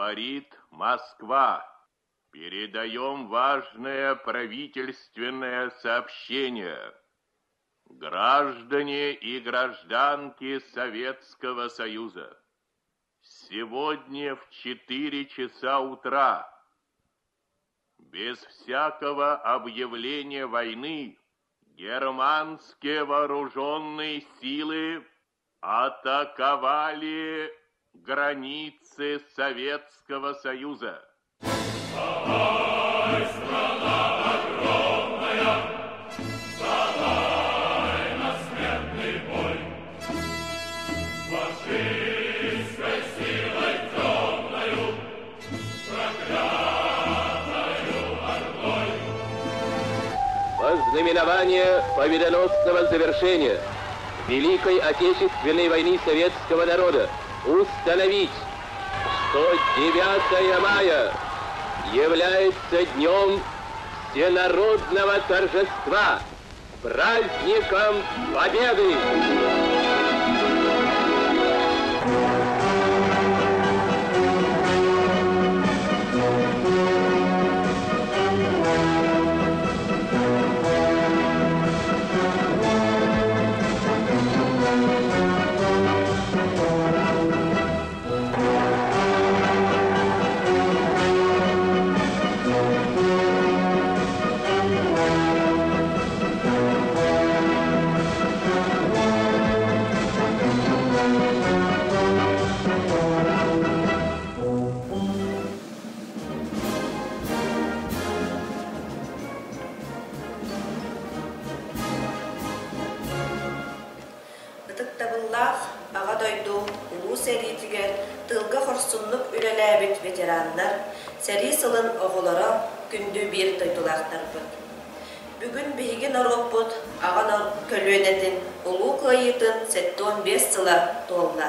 Говорит Москва. Передаем важное правительственное сообщение. Граждане и гражданки Советского Союза, сегодня в 4 часа утра без всякого объявления войны германские вооруженные силы атаковали границы Советского Союза. Давай, страна огромная, вставай на смертный бой. Фашистской силой темною, проклятою ордой. Во знаменование победоносного завершения Великой Отечественной войны советского народа установить, что 9 мая является днем всенародного торжества, праздником Победы! Ытыктабыллаах Аҕа дойду Улуу сэриитигэр тыылга хорсуннук үлэлээбит ветераннар, сэрии сылын оҕолоро, күндү биир дойдулаахтарбыт! Бүгүн биһиги норуоппут аҕа көлүөнэтин Улуу Кыайыытын 75 сыла туолла.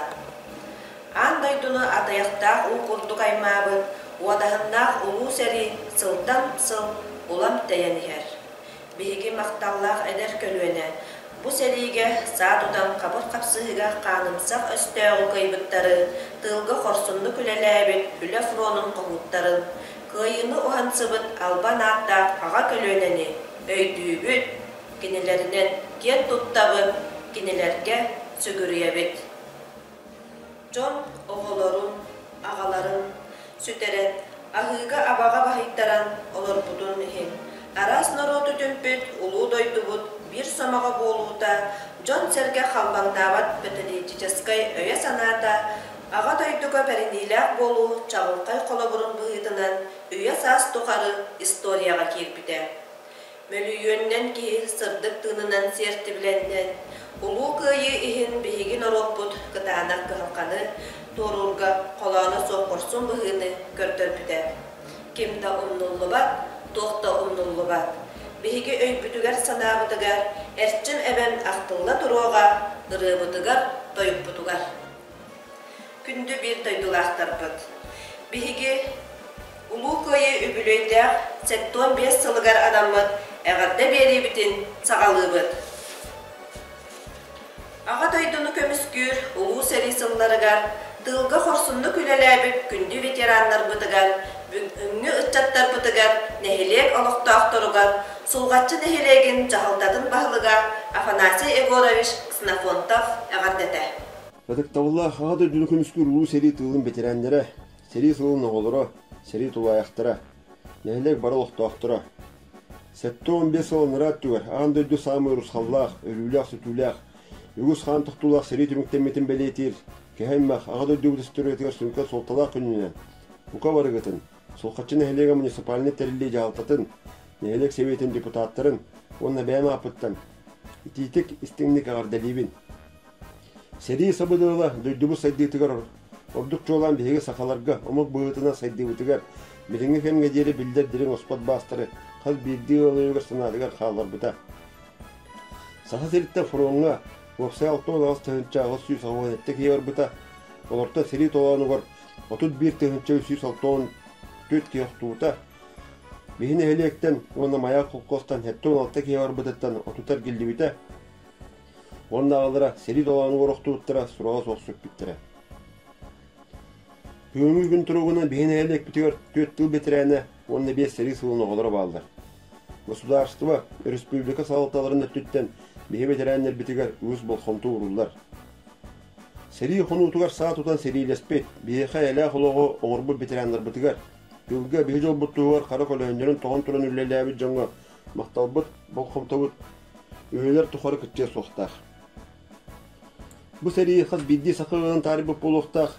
Аан дойдуну атайахтаах уу курдук аймаабыт уодаһыннаах улуу сэрии сылтан сыл улам тэйэн иһэр. Биһиги махталлаах эдэр көлүөнэ бу сэриигэ саа тутан хабыр хапсыһыыга хаанымсах өстөөҕү кыайбыттары, тыылга хорсуннук үлэлээбит үлэ фронун хоһууттарын, кыайыыны уһансыбыт албан ааттаах аҕа көлүөнэни өйдүүбүт, кинилэринэн киэн туттабыт, кинилэргэ сүгүрүйэбит. Дьон оҕолорун, аҕаларын сүтэрэн, аһыыга-абаҕа баһыйтаран олорбутун иһин, араас норуоту түмпүт улуу дойдубут биир сомоҕо буолуута дьон-сэргэ халбаҥнаабат патриотическай өйө-санаата Аҕа дойдуга бэриниилээх буолуу чаҕылхай холобурун быһыытынан үйэ-саас тухары историяҕа киирбитэ. Мөлүйүөнүнэн киһи сырдык тыынынан сиэртибилэннэн, Улуу Кыайыы иһин биһиги норуоппут кытаанах кыһалҕаны туоруурга холооно суох хорсун быһыыны көрдөрбүтэ. Ким да умнуллубат, туох да умнуллубат. Биһиги өйбүтүгэр-санаабытыгар Эрчим эбэм ахтылла туруоҕа, ырыабытыгар, тойукпутугар. Күндү биир дойдулаахтарбыт! Биһиги Улуу Кыайыы үбүлүөйдээх 75 сылыгар анаммыт эҕэрдэ биэриибитин саҕалыыбыт. Аҕа дойдуну көмүскүүр Улуу сэрии сылларыгар тыылга хорсуннук үлэлээбит күндү ветераннарбытыгар, бүгүҥҥү ыччаттарбытыгар, нэһилиэк олохтоохторугар Сулҕаччы нэһилиэгин дьаһалтатын баһылыга Афанасий Егорович Ксенофонтов эҕэрдэтэ. Ытыктабыллаах Аҕа дойдуну көмүскүүр Улуу сэрии тыылын бэтэрээннэрэ, сэрии сылын оҕолоро, сэрии тулаайахтара, нэһилиэк бары олохтоохторо. 75 сыл анараа өттүгэр аан дойду саамай урусхаллаах, өлүүлээх-сүтүүлээх, үгүс хаан тохтуулаах сэрии түмүктэммитин бэлиэтиир киһи аймах Аҕа дойдубут историятыгар сүҥкэн суолталаах күнүнэн бука барыгытын Сулҕаччы нэһилиэгэ муниципальнай тэриллии дьаһалтатын, нэһилиэк сэбиэтин депутаттарын уонна бэйэм ааппыттан итиитик истиҥник эҕэрдэлиибин. Сэрии сабыдыала дойдубут сайдыытыгар ордук чуолаан биһиги сахаларга омук быһыытынан сайдыыбытыгар билиҥҥи кэмҥэ диэри биллэр дириҥ оспот баастары хас биирдии ыал өйүгэр-санаатыгар хаалларбыта. Саха сириттэн фроҥҥа уопсай 68 887 киһи барбыта, олортон сэрии толоонугар 31 364 киһи охтубута. Биһи нэһилиэктэн уонна Маяк холкуостан 76 киһи барбытыттан 30 эргиллибитэ. Уонна аҕалара сэрии толоонугар охтубуттара, сураҕа суох сүппүттэрэ. Бүгүҥҥү күн туругунан биһи нэһилиэкпитигэр түөрт тыыл бэтэрээнэ уонна биэс сэрии сылын оҕолоро бааллар. Государство, республика салалталарын өттүттэн биһи бэтэрээннэрбитигэр үгүс болҕомто ууруллар. Сэрии хонуутугар саа тутан сэриилэспит, биһиэхэ эйэлээх олоҕу оҥорбут ветераннарбытыгар, тыылга биһи дьолбут туһугар хара көлөһүннэрин тоҕон туран үлэлээбит дьоҥҥо махталбыт, болҕомтобут үйэлэр тухары кыччыа суохтаах. Бу сэрии хас биирдии саха ыалын таарыйбыт буолуохтаах.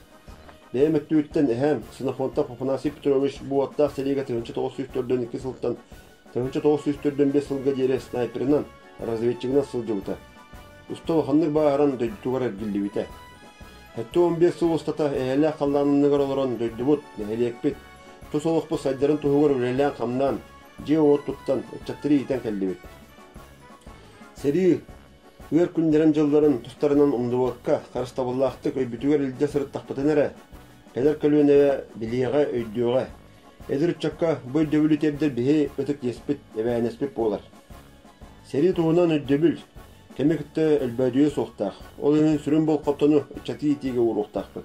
Бэйэм өттүбүттэн эһээм Ксенофонтов Афанасий Петрович бу уоттаах сэриигэ 1942 сылтан 1945 сылга диэри снайперынан, разведчигынан сылдьыбыта. Уста улаханнык бааһыран дойдутугар эргиллибитэ. 75 сыл устата эһэлээх халлаан анныгар олорон дойдубут, нэһилиэкпит, тус олохпут сайдарын туһугар үлэлээн-хамнаан, дьиэ-уот туттан, ыччаттары иитэн кэллибит. Сэрии ыар күннэрин-дьылларын тустарынан умнубакка, харыстабыллаахтык өйбүтүгэр илдьэ сырыттахпытына эрэ, кэлэр көлүөнэҕэ билиэҕэ, өйдүөҕэ. Эдэр ыччакка бу өйдөбүлү тиэрдэр биһи ытык иэспит, эбээһинэспит буолар. Сэрии туһунан өйдөбүл кэми кытта өлбөөдүйүө суохтаах. Ол иһин сүрүн болҕомтону ыччаты иитиигэ ууруохтаахпыт.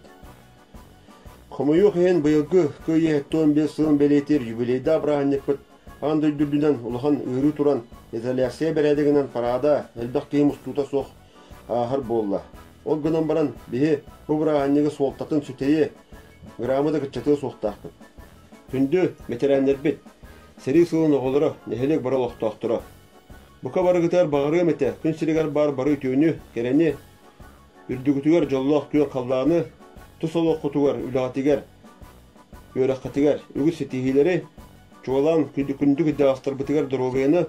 Хомойуох иһин, быйылгы Кыайыы 75 сылын бэлиэтиир юбилейдаах бырааһынньыкпыт аан дойду үрдүнэн улахан ыарыы туран, изоляция бэрээдэгинэн параада элбэх киһи мустуута суох ааһар буолла. Ол гынан баран, биһи бу бырааһынньыгы суолтатын сүтэйи, грамы да кыччатыа суохтаахпыт. Күндү бэтэрээннэрбит, сэрии сылын оҕолоро, нэһилиэк бары олохтоохторо. Бука барыгытыгар баҕарыам этэ, күн сиригэр баар бары үтүөнү, кэрэни, үрдүгүтүгэр дьоллоох күөх халлааны, тус олоххутугар, үлэҕитигэр, үөрэххитигэр үгүс ситиһиилэри, чуолаан күндү кырдьаҕастарбытыгар доруобуйаны,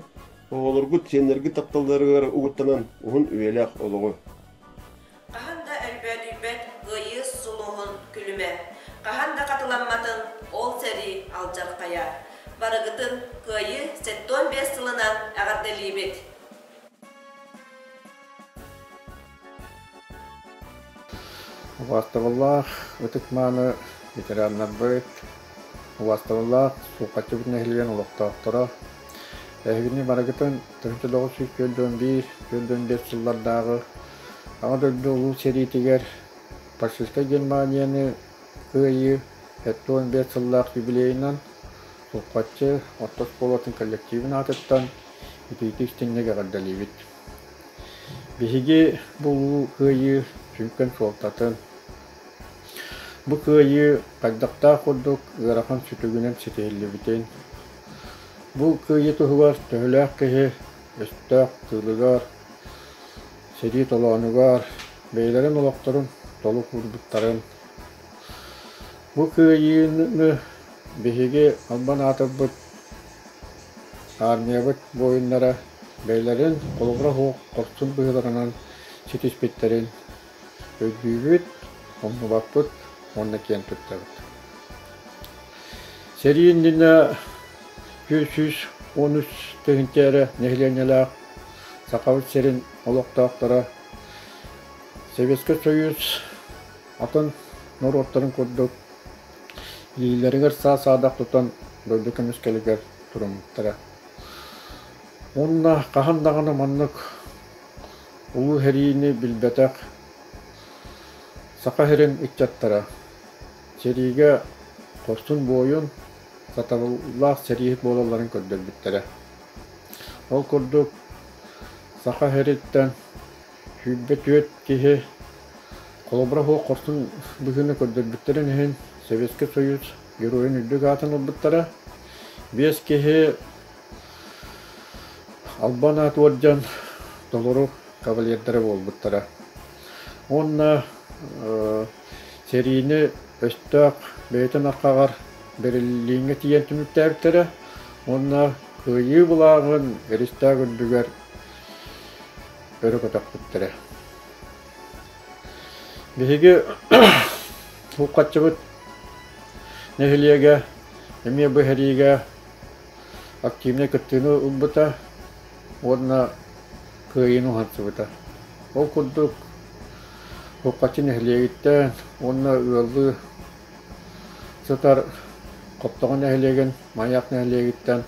оҕолоргут, сиэннэргит тапталларыгар угуттанан уһун үйэлээх олоҕу. Хаһан да өлбөөдүйбэт кыайыы сулуһун күлүмэ, хаһан да хатыламматын ол сэрии алдьархайа. Барыгытын Кыайыы 75 сылынан эҕэрдэлиибит! Убаастабыллаах ытык-мааны ветераннарбыт, убаастабыллаах Сулҕаччыбыт нэһилиэгин олохтоохторо, эһигини барыгытын 1941 45 сыллардааҕы Аҕа дойду Улуу сэриитигэр фашистскай Германияны кыайыы 75 сыллаах юбилейынан Сулҕаччы орто оскуолатын коллективын аатыттан итиитик-истиҥник эҕэрдэлиибит. Биһиги бу Улуу Кыайыы сүҥкэн суолтатын, бу кыайыы хайдахтаах курдук ыарахан сүтүгүнэн ситиһиллибитин, бу кыайыы туһугар төһөлөөх киһи өстөөх тыылыгар, сэрии толоонугар бэйэлэрин олохторун толук уурбуттарын, бу кыайыыны биһиги албан аатырбыт Армиябыт буойуннара бэйэлэрин холобура суох хорсун быһыыларынан ситиспиттэрин өйдүүбүт, умнубаппыт уонна киэн туттабыт. Сэрии иннинэ 413 тыһыынча эрэ нэһилиэнньэлээх Сахабыт сирин олохтоохторо Советскай Союз атын норуоттарын курдук илиилэригэр саа-саадах тутан дойду көмүскэлигэр туруммуттара. Уонна хаһан даҕаны маннык улуу сэриини билбэтэх Саха сирин ыччаттара сэриигэ хорсун буойун, сатабыллаах сэрииһит буолалларын көрдөрбүттэрэ. Ол курдук Саха сириттэн 24 киһи холобура суох хорсун быһыыны көрдөрбүттэрин иһин Советский Союз Геройун үрдүк аатын ылбыттара. Биэс киһи албан аат уордьан толору кавалердара буолбуттара. Уонна сэриини өстөөх бэйэтин арҕаҕар Берлиҥҥэ тиийэн түмүктээбиттэрэ уонна Кыайыы былааҕын Эристээх үрдүгэр өрө көтөхпүттэрэ. Биһиги Сулҕаччыбыт нэһилиэгэ эмиэ бу сэриигэ активнай кыттыыны ылбыта уонна кыайыыны уһансыбыта. Ол курдук Сулҕаччы нэһилиэгиттэн уонна ыаллыы сытар Хоптоҕо нэһилиэгин, Маяк нэһилиэгиттэн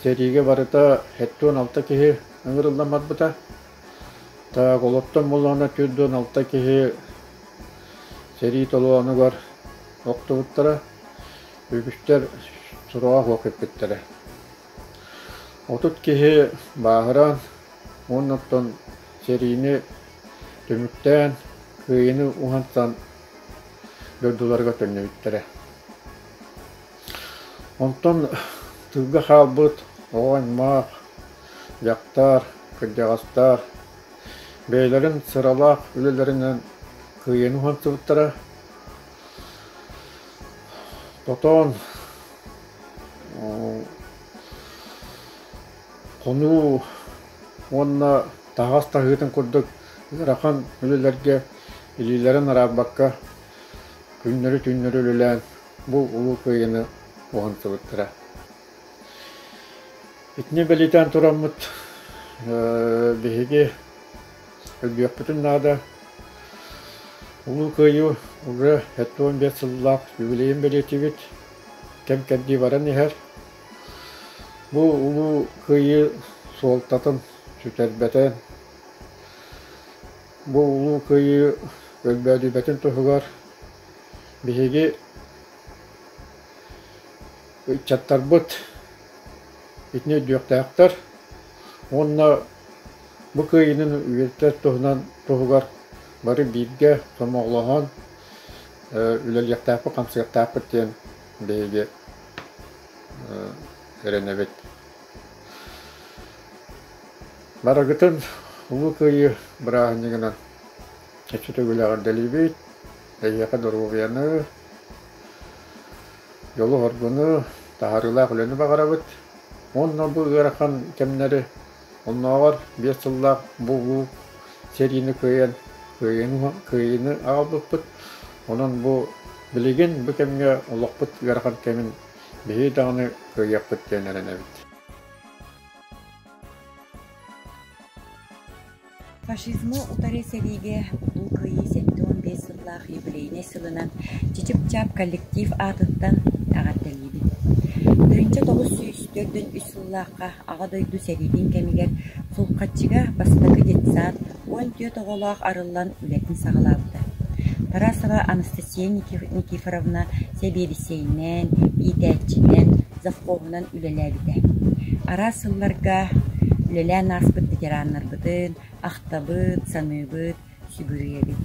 сэриигэ барыта 76 киһи ыҥырыллан барбыта. Так, олортон буоллаҕына 46 киһи сэрии толоонугар охтубуттара, үгүстэр сураҕа суох иппиттэрэ. 30 киһи бааһыран уонна оттон сэриини түмүктээн, кыайыыны уһансан дойдуларыгар төннүбүттэрэ. Онтон тыылга хаалбыт оҕо-аймах, дьахтар, кырдьаҕастар бэйэлэрин сыралаах үлэлэринэн кыайыыны уһансыбыттара. Тотон хонуу уонна таһаҕас таһыытын курдук ыарахан үлэлэргэ илиилэрин араарбакка күннэри-түүннэри үлэлээн бу Улуу Кыайыыны уһансыбыттара. Итини бэлиэтээн тураммыт биһиги өйдүөхпүтүн наада. Улуу Кыайыы уже 75 сыллаах юбилейын бэлиэтиибит. Кэм-кэрдии баран иһэр. Бу Улуу Кыайыы суолтатын сүтэрбэтэн, бу Улуу Кыайыы өлбөөдүйбэтин туһугар биһиги ыччаттарбыт итини өйдүөхтээхтэр уонна бу кыайыыны үйэтитэр туһунан туһугар бары бииргэ сомоҕолоһон үлэлиэхтээхпит, хамсыахтаахпыт диэн биһиги эрэнэбит. Барыгытын Улуу Кыайыы бырааһынньыгынан өссө төгүл эҕэрдэлиибит. Эйиэхэ доруобуйаны, дьолу-соргуну, таһаарыылаах үлэни баҕарабыт. Уонна бу ыарахан кэмнэри оннооҕор 5 сыллаах бу улуу сэриини кыайан кыайыыны аҕалбыппыт. Онон бу билигин бу кэмҥэ олохпут ыарахан кэмин биһиги даҕаны кыайыахпыт диэн эрэнэбит. Фашизмы утары сэриигэ Улуу Кыайыы 75 сыллаах юбилейнай сылынан Чичип-Чап коллектив аатыттан эҕэрдэлиибит. 1943 сыллаахха Аҕа дойду сэриитин кэмигэр Сулхаччыга бастакы детсад 14 оҕолоох арыллан үлэтин саҕалаабыта. Тарасова Анастасия Никифоровна сэбиэдиссэйинэн, иитээччинэн, завхоһунан үлэлээбитэ. Араас сылларга үлэлээн ааспыт ветераннарбытын ахтабыт, саныыбыт, сүгүрүйэбит.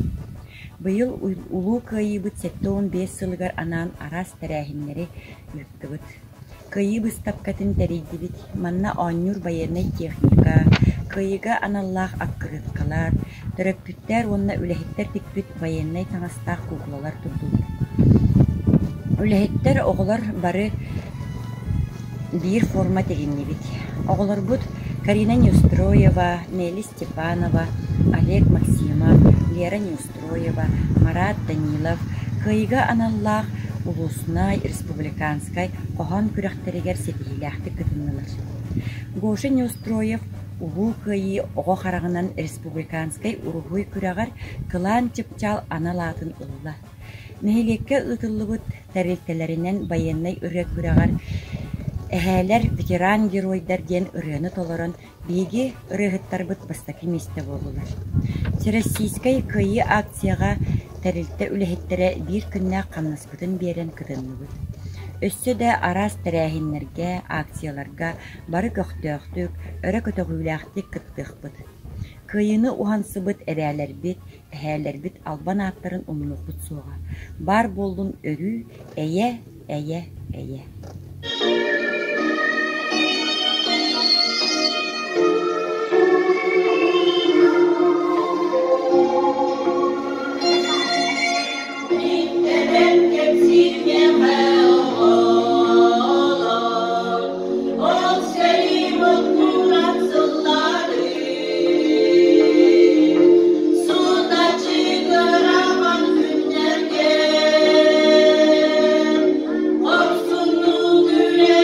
Быйыл Улуу Кыайыыбыт 75 сылыгар анаан араас тэрээһиннэри ыыттыбыт. Кыайыы быыстапкатын тэрийдибит. Манна оонньуур байыаннай техника, кыайыыга аналлаах аккырыыккалар, төрөппүттэр уонна үлэһиттэр тикпит байыаннай таҥастаах куукулалар турдулар. Үлэһиттэр, оҕолор бары биир форма тигиннибит. Оҕолорбут Карина Неустроева, Нелли Степанова, Олег Максимов, Лера Неустроева, Марат Данилов кыайыыга аналлаах улууснай, республиканскай хоһоон күрэхтэригэр ситиһиилээхтик кытыннылар. Гоша Неустроев Улуу Кыайыы оҕо хараҕынан республиканскай уруһуй күрэҕэр Кылаан Чыпчаал анал аатын ылла. Нэһилиэккэ ыытыллыбыт тэрилтэлэринэн байыаннай ырыа күрэҕэр «Эһээлэр ветеран-геройдар» диэн ырыаны толорон биһиги ырыаһыттарбыт бастакы миэстэ буоллулар. Всероссийскай Кыайыы акцияҕа тэрилтэ үлэһиттэрэ биир күннээх хамнаспытын биэрэн кытынныбыт. Өссө да араас тэрээһиннэргэ, акцияларга бары көхтөөхтүк, өрө көтөҕүүлээхтик кыттыахпыт. Кыайыыны уһансыбыт эбээлэрбит, эһээлэрбит албан ааттарын умнуохпут суоҕа. Баар буоллун өрүү эйэ, эйэ, эйэ. Эбэм кэпсиир миэхэ оҕолор, Ол сэрии муҥуран сыллары, Сутачыгыраман күннэргэ, Хорсуннук үлэ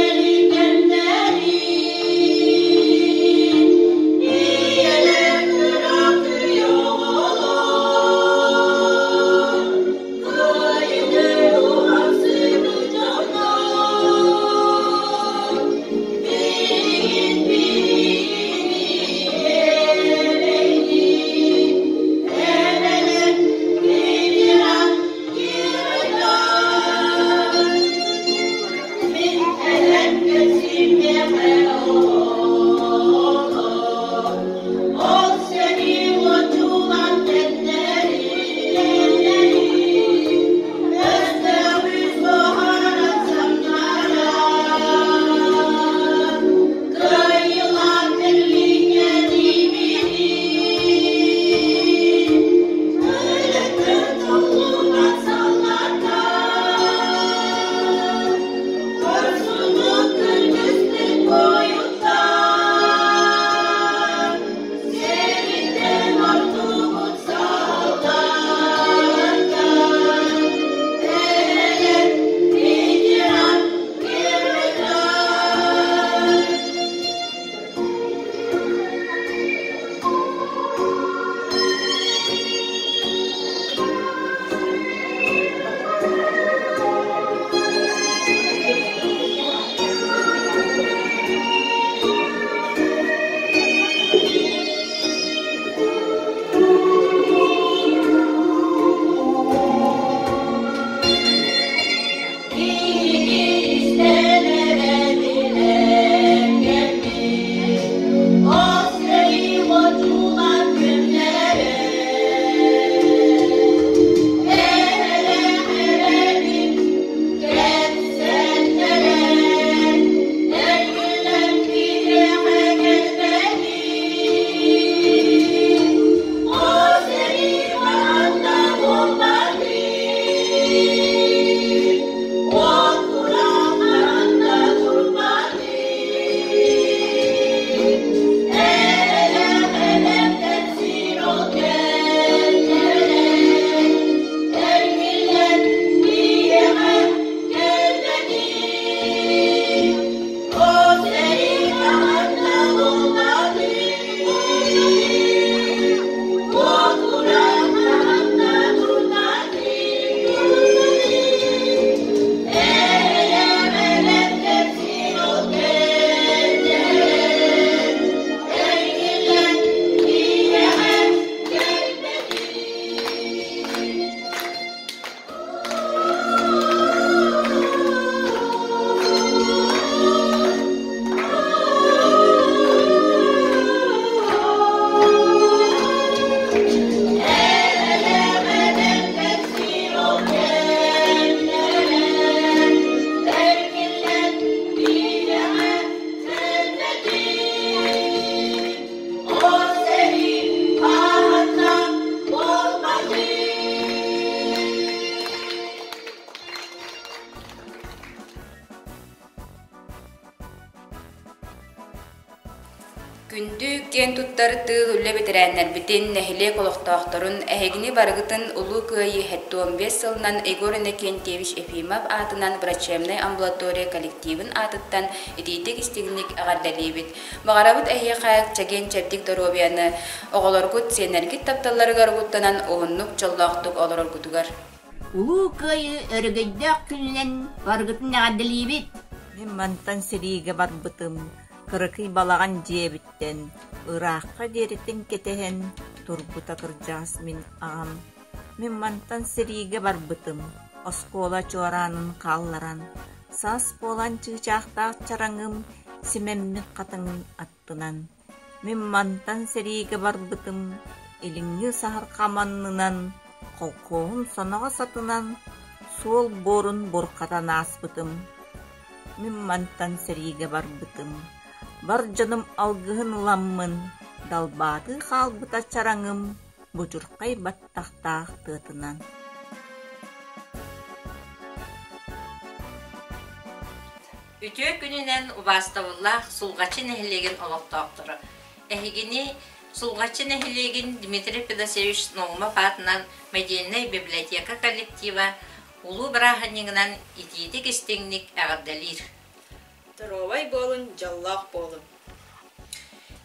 Күндү киэн туттар тыыл үлэ бэтэрээннэрбитин, нэһилиэк олохтоохторун, эһигини барыгытын Улуу Кыайыы 75 сылынан Егор Иннокентьевич Ефимов аатынан врачебнай амбулатория коллективын аатыттан итиитик-истиҥник эҕэрдэлиибит. Баҕарабыт эһиэхэ чэгиэн-чэбдик доруобуйаны, оҕолоргут, сиэннэргит тапталларыгар угуттанан уһуннук, дьоллоохтук олороргутугар. Улуу Кыайыы өрөгөйдөөх күнүнэн барыгытын эҕэрдэлиибит! Мин мантан сэриигэ барбытым, кыракый балаҕан дьиэбиттэн ыраахха диэритин кэтэһэн турбута кырдьаҕас мин аҕам. Мин мантан сэриигэ барбытым, оскуола чуораанын хаалларан, саас буолан чыычаахтаах чараҥым симэммит хатыҥын аттынан. Мин мантан сэриигэ барбытым, илиҥҥи саһархам аннынан, холкуоһум соноҕос атынан, суол буорун бурхатан ааспытым. Мин мантан сэриигэ барбытым, бар дьонум алгыһын ыламмын, далбаатыы хаалбыта чараҥым будьурхай баттахтаах тыатынан. Үтүө күнүнэн убаастабыллаах Сулҕаччы нэһилиэгин олохтоохторо! Эһигини Сулҕаччы нэһилиэгин Дмитрий Федосеевич Наумов аатынан модельнай библиотека коллектива улуу бырааһынньыгынан итиитик-истиҥник эҕэрдэлиир. Доруобай буолун, дьоллоох буолун!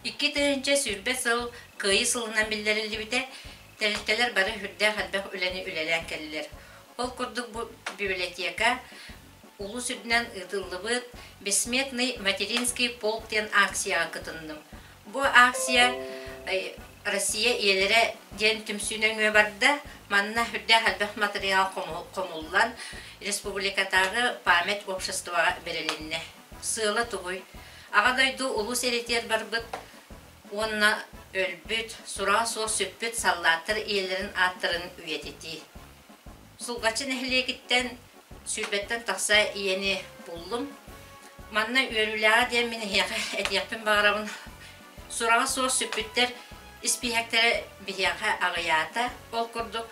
2020 сыл Кыайыы сылынан биллэриллибитэ. Тэрилтэлэр бары сүрдээх элбэх үлэни үлэлээн кэллилэр. Ол курдук бу библиотека улуус үрдүнэн ыытыллыбыт «Бессмертный материнский полк» диэн акцияҕа кытынным. Бу акция Россия ийэлэрэ диэн түмсүү нөҥүө барда. Манна үрдээх элбэх матырыйаал хомуллан республикатааҕы память обществоҕа бэрилиннэ. Сыала тугуй? Аҕа дойду Улуу сэриитигэр барбыт уонна өлбүт, сураҕа суох сүппүт саллааттар ийэлэрин ааттарын үйэтитии. Сулҕаччы нэһилиэгиттэн сүүрбэттэн тахса ийэни буллум. Манна үөрүүлээҕэ диэн мин эһиэхэ этиэхпин баҕарабын. Сураҕа суох сүппүттэр испииһэктэрэ биһиэхэ аҕыйаата. Ол курдук,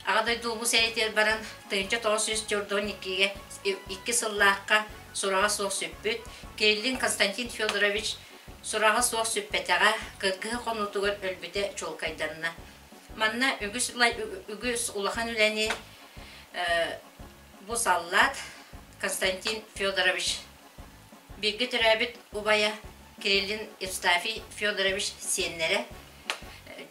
Аҕа дойду Улуу сэриитигэр баран 1942-гэ икки сыллаахха сураҕа суох сүппүт Кириллин Константин Федорович сураҕа суох сүппэтэҕэ, кыргыһы хонуутугар өлбүтэ чуолкайданна. Манна үгүс, үгүс улахан үлэни бу саллаат Константин Федорович бииргэ төрөөбүт убайа Кириллин Евстафий Федорович сиэннэрэ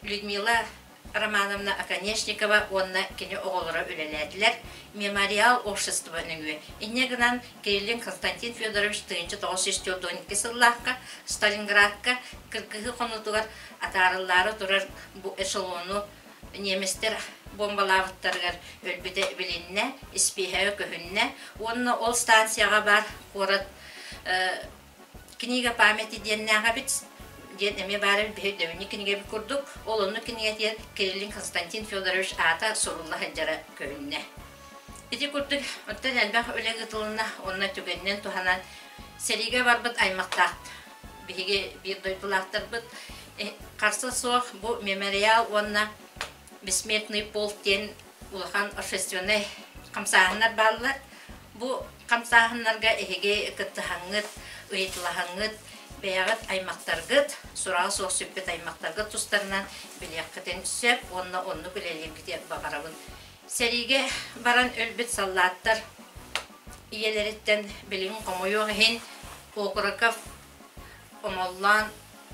Людмила Романовна Оконешникова уонна кини оҕолоро үлэлээтилэр Мемориал общество нөҥүө. Инньэ гынан Кириллин Константин Федорович 1942 сыллаахха Сталинградка кыргыһыы хонуутугар атаарыллаары турар бу эшелону немецтэр бомбалаабыттарыгар өлбүтэ билиннэ, испииһэгэ көһүннэ уонна ол станцияҕа баар куорат Книга памяти диэннээх эбит диэн эмиэ баар эбит биһи өйдөбүнньүк кинигэбит курдук. Ол оннук кинигэтигэр Кириллин Константин Федорович аата сурулла сылдьара көһүннэ. Ити курдук оттон элбэх үлэ ыытылынна уонна түгэнинэн туһанан сэриигэ барбыт аймахтаах биһиги биир дойдулаахтарбыт харса суох бу мемориал уонна бессмертный полк диэн улахан общественнай хамсааһыннар бааллар. Бу хамсааһыннарга эһиги кыттыһаҥҥыт, ыйытылаһаҥҥыт, бэйэҕит аймахтаргыт, сураҕа суох сүппүт аймахтаргыт тустарынан билиэххитин сөп уонна оннук үлэлииргитигэр баҕарабын. Сэриигэ баран өлбүт саллааттар ийэлэриттэн билигин хомойуох иһин Окороков Омоллоон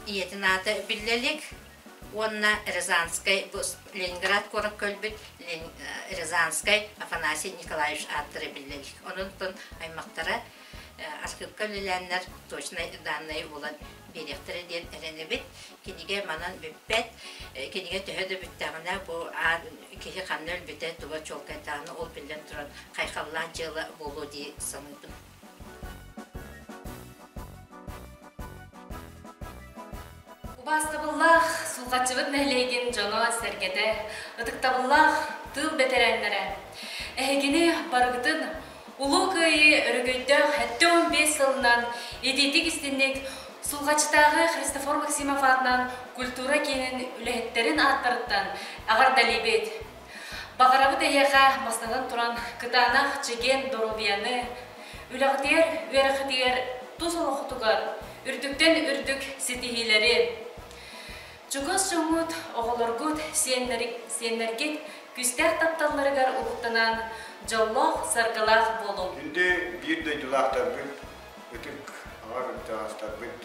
ийэтин аата биллэ илик уонна Рязанскай Ленинград куоракка өлбүт Рязанскай Афанасий Николаевич ааттара биллэ илик. Онон аймахтара архыыпка үлэлээннэр точнай дааннайы булан биэриэхтэрэ диэн эрэнэбит. Кинигэ манан бүппэт. Кинигэ төһө да бүттэҕинэ бу киһи ханна өлбүтэ, туга чуолкайдаҕына ол биллэн туран хайхаллаах дьыала буолуо дии саныыбын. Убаастабыллаах Сулҕаччыбыт нэһилиэгин дьоно-сэргэтэ, ытыктабыллаах тыыл бэтэрээннэрэ! Эһигини барыгытын Улуу Кыайыы өрөгөйдөөх 75 сылынан итиитик истинник Сулҕаччытааҕы Христофор Максимов аатынан культура киинин үлэһиттэрин ааттарыттан эҕэрдэлиибит! Баҕарабыт эһиэхэ бастатан туран кытаанах чэгиэн доруобуйаны, үлэҕитигэр, үөрэххитигэр, тус олоххутугар үрдүктэн үрдүк ситиһиилэри, чугас дьоҥҥут, оҕолоргут, сиэннэргит күүстээх тапталларыгар угуттанан дьоллоох, саргылаах буолуҥ. Күндү биир дойдулаахтарбыт, ытык аҕа кырдьаҕастарбыт,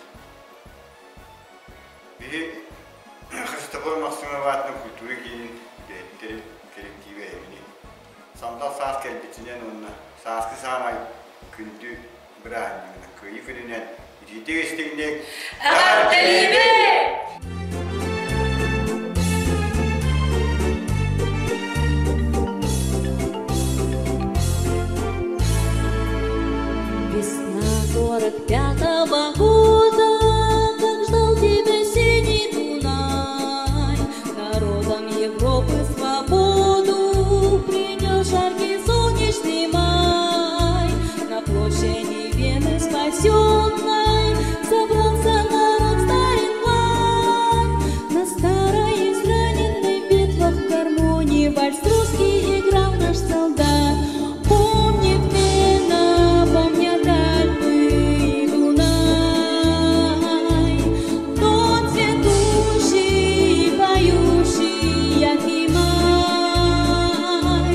биһи Христофор Максимов аатынан культура киинин үлэһиттэрин коллектива эһигини сандал саас кэлбитинэн уонна сааскы саамай күндү бырааһынньыгынан Кыайыы күнүнэн итиитик-истиҥник Эҕэрдэлиибит! Весна 45-го года, как ждал тебя синий Дунай, Народам Европы свободу принес жаркий солнечный май. На площади Вены спасенной собрался народ Сталинград. На старой израненной битвах гармонии вальс русский играл наш солдат. Помнит Вена, помнят Альпы и Дунай, Тот цветущий и поющий яркий май.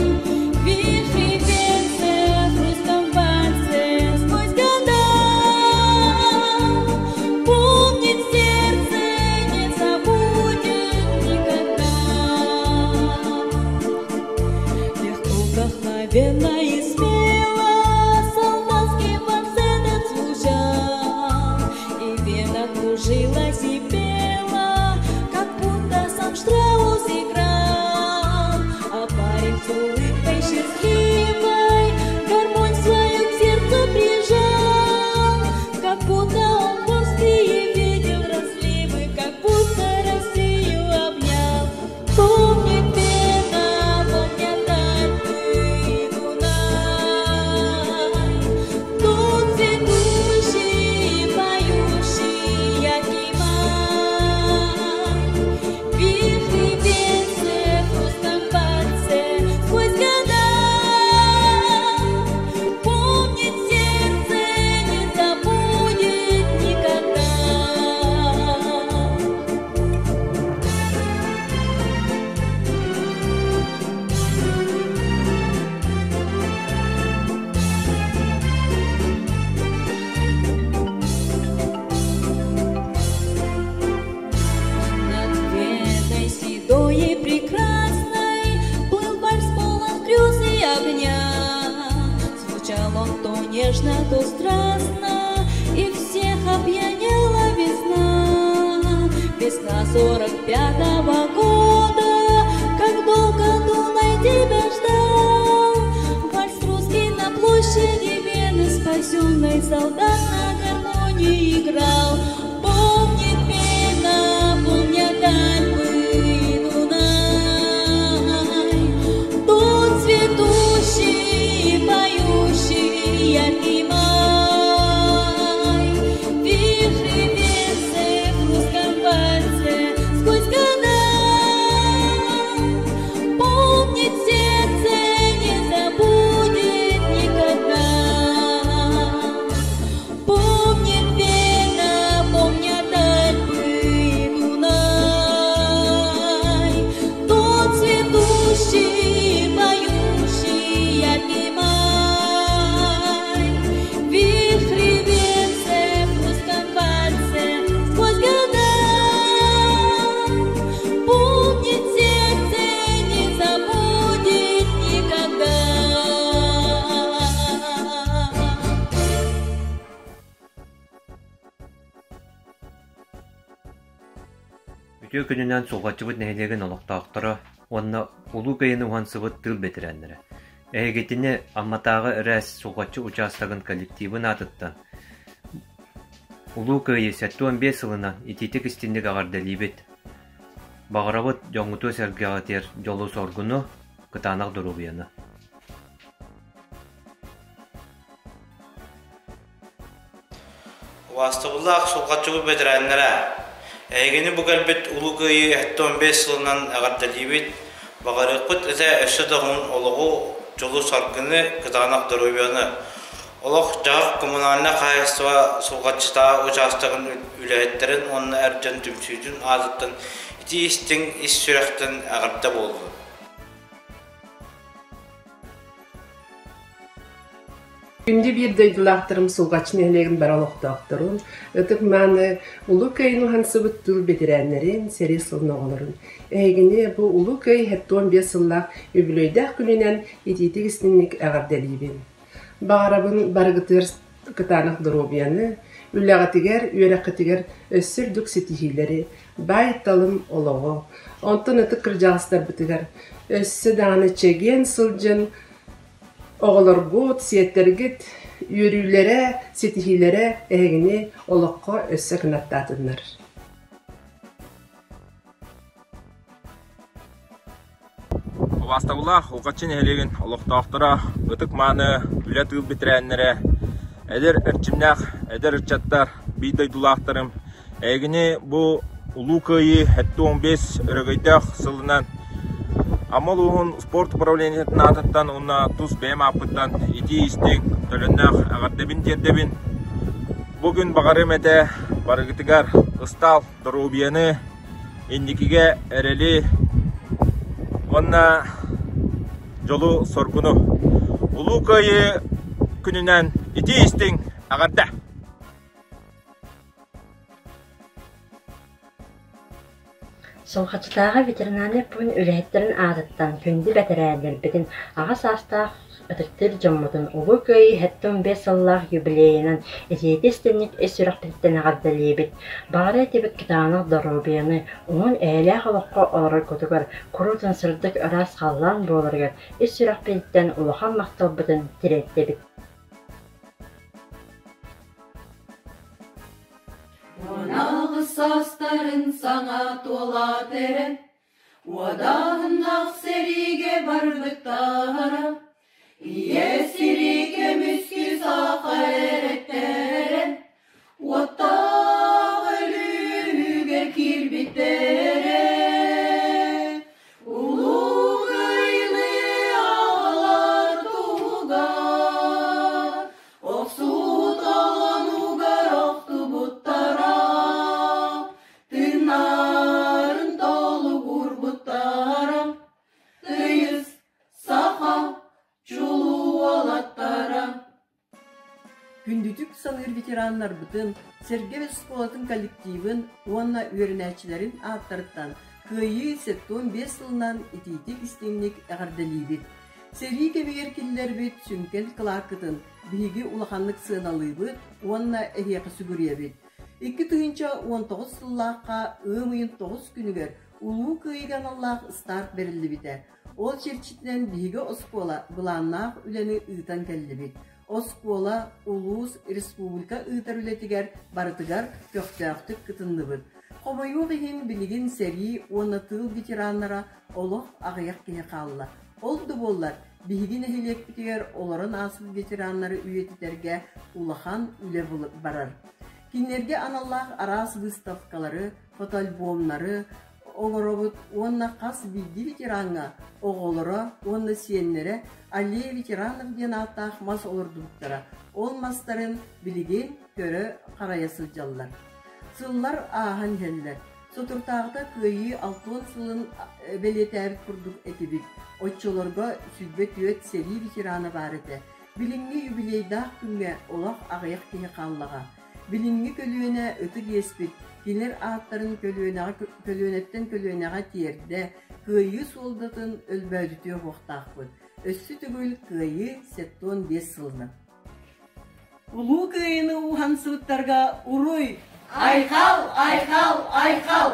Вихри венце в русском вальсе сквозь года. 45-го года, как долго Дунай тебя ждал. Вальс русский на площади Вены, спасенный солдат на гармонии играл. Помнит Вена, помнят Альпы и Дунай, тот цветущий, поющий яркий май. Вихри венцы в русском вальсе сквозь года. Помнит сердце, не забудет никогда. Помнит Вена, помнят Альпы и Дунай, тот цветущий, поющий яркий май. Вихри венце в русском вальсе сквозь года. Помнит сердце, не забудет никогда. Үтүө күнүнэн Сулҕаччыбыт нэһилиэгин олохтоохторо уонна Улуу Кыайыыны уһансыбыт тыыл бэтэрээннэрэ. Эһигитини Амматааҕы РЭС Сулҕаччы учаастагын коллективын аатыттан Улуу Кыайыы 75 сылынан итиитик-истинник эҕэрдэлиибит! Баҕарабыт дьоҥҥутугар-сэргэҕитигэр дьолу-соргуну, кытаанах доруобуйаны! Убаастабыллаах Сулҕаччыбыт бэтэрээннэрэ! Эһигини бу кэлбит Улуу Кыайыы 75 сылынан эҕэрдэлиибит, баҕарыахпыт этэ өссө да уһун олоҕу, дьолу-саргыны, кытаанах доруобуйаны. Олох-дьаһах коммунальнай хаһаайыстыба Сулҕаччытааҕы учаастагын үлэһиттэрин уонна эр дьон түмсүүтүн аатыттан итии-истиҥ ис сүрэхтэн эҕэрдэ буоллун! Күндү биир дойдулаахтарым Сулҕаччы нэһилиэгин бары олохтоохторун, ытык-мааны Улуу Кыайыыны уһансыбыт тыыл бэтэрээннэрин, сэрии сылын оҕолорун. Эһигини бу Улуу Кыайыы 75 сыллаах үбүлүөйдээх күнүнэн итиитик-истиҥник эҕэрдэлиибин. Баҕарабын барыгытыгар кытаанах доруобуйаны, үлэҕитигэр, үөрэххитигэр өссө үрдүк ситиһиилэри, баай-талым олоҕу, онтон ытык кырдьаҕастарбытыгар өссө даҕаны чэгиэн сылдьан Оҕолоргут, сиэттэргит үөрүүлэрэ, ситиһиилэрэ эһигини олоххо өссө кынаттаатыннар. Убаастабыллаах Улҕаччы нэһилиэгин олохтоохторо, ытык-мааны үлэ тыыл бэтэрээннэрэ, эдэр эрчимнээх эдэр ыччаттар, биир дойдулаахтарым, эһигини бу Улуу Кыайыы 75 өрөгөйдөөх сылынан Амма улууһун спорт управлениетын аатыттан уонна тус бэйэм ааппыттан итии-истиҥ, төлөннөөх эҕэрдэбин тиэрдэбин. Бу күн баҕарыам этэ барыгытыгар ыстаал доруобуйаны, инникигэ эрэли уонна дьолу-соргуну. Улуу Кыайыы күнүнэн итии-истиҥ эҕэрдэ! Сулҕаччытааҕы ветеринарнай пуун үлэһиттэрин аатыттан күндү бэтэрээннэрбитин, аҕа саастаах ытыктыыр дьоммутун Улуу Кыайыы 75 сыллаах юбилейынан итиитэ-истиҥник ис сүрэхпититтэн эҕэрдэлиибит! Баҕара этибит кытаанах доруобуйаны, уһун эйэлээх олоххо олороргутугар, куруутун сырдык ыраас халлаан буоларыгар ис сүрэхпититтэн улахан махталбытын тириэрдэбит! Уонаҕыс саастарын саҥа туолаат эрэ, Уодааһыннаах сэриигэ барбыттара, Ийэ сири көмүскүү саха эрэттэрэ, Уоттаах өлүүгэ киирбиттэрэ. Улуу Кыайыыны аҕалар туһугар Охсуу толонугар охтубуттара, тыыннарын толугурбуттара, тыйыс саха чулуу уолаттара. Күндүтүк саныыр ветераннарбытын, Сэргэ оскуолатын коллективын уонна үөрэнээччилэрин ааттарыттан Кыайыы 75 сылынан итиитик-истиҥник эҕэрдэлиибит! Сэрии кэмигэр киллэрбит сүҥкэн кылааккытын биһиги улаханнык сыаналыыбыт уонна эһиэхэ сүгүрүйэбит. 2019 сыллаахха ыам ыйын 9 күнүгэр Улуу Кыайыыга аналлаах старт бэриллибитэ. Ол чэрчитинэн биһиги оскуола былааннаах үлэни ыытан кэллибит. Оскуола, улуус, республика ыытар үлэтигэр барытыгар көхтөөхтүк кытынныбыт. Хомойуох иһин, билигин сэрии уонна тыыл ветераннара олох аҕыйах киһи хаалла. Ол да буоллар, биһиги нэһилиэкпитигэр олорон ааспыт ветераннары үйэтитэргэ улахан үлэ барар. Кинилэргэ аналлаах араас выставкалары, фотоальбомнары оҥоробут уонна хас биирдии ветераҥҥа оҕолоро уонна сиэннэрэ «Аллея ветеранов» диэн ааттаах мас олордубуттара. Ол мастарын билигин көрө-харайа сылдьаллар. Сыллар ааһан иһэллэр. Соторутааҕыта Кыайыы алтыан сылын бэлиэтээбит курдук этибит. Оччолорго 24 сэрии ветерана баар этэ. Билиҥҥи юбилейдаах күҥҥэ олох аҕыйах киһи хааллаҕа. Билиҥҥи көлүөнэ ытык иэспит, кинилэр ааттарын көлүөнэҕэ көлүөнэттэн көлүөнэҕэ тиэрдэ, Кыайыы суолдатын өлбөөдүтүө суохтаахпыт. Өссө төгүл Кыайыы 75 сылынан. Улуу Кыайыыны уһансыбыттарга уруй! Айхал! Айхал! Айхал!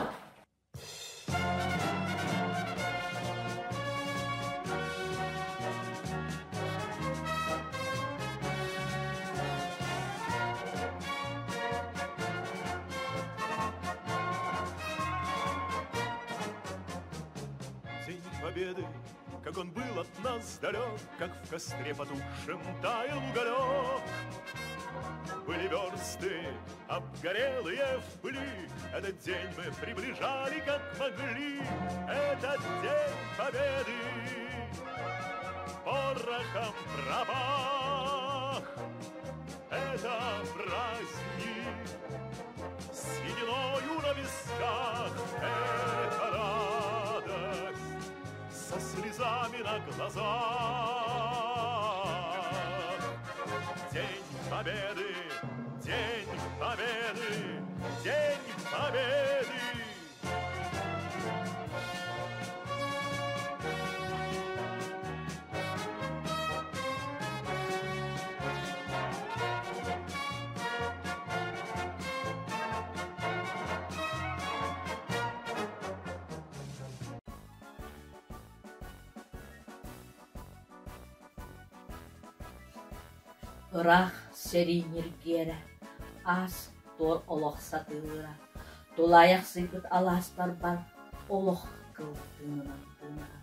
День Победы, как он был от нас далек, Как в костре потухшем таял уголек. Были версты, обгорелые в пыли, Этот день мы приближали, как могли, Этот день Победы порохом пропах. Это праздник с сединою на висках, Это радость со слезами на глазах. День Победы, День Победы, День Победы! Ыраах сэрии ньиргиэрэ, аас-туор олох сатыылыыра, тулаайахсыйбыт алаастарбар олох кыл тыынынан тыынара.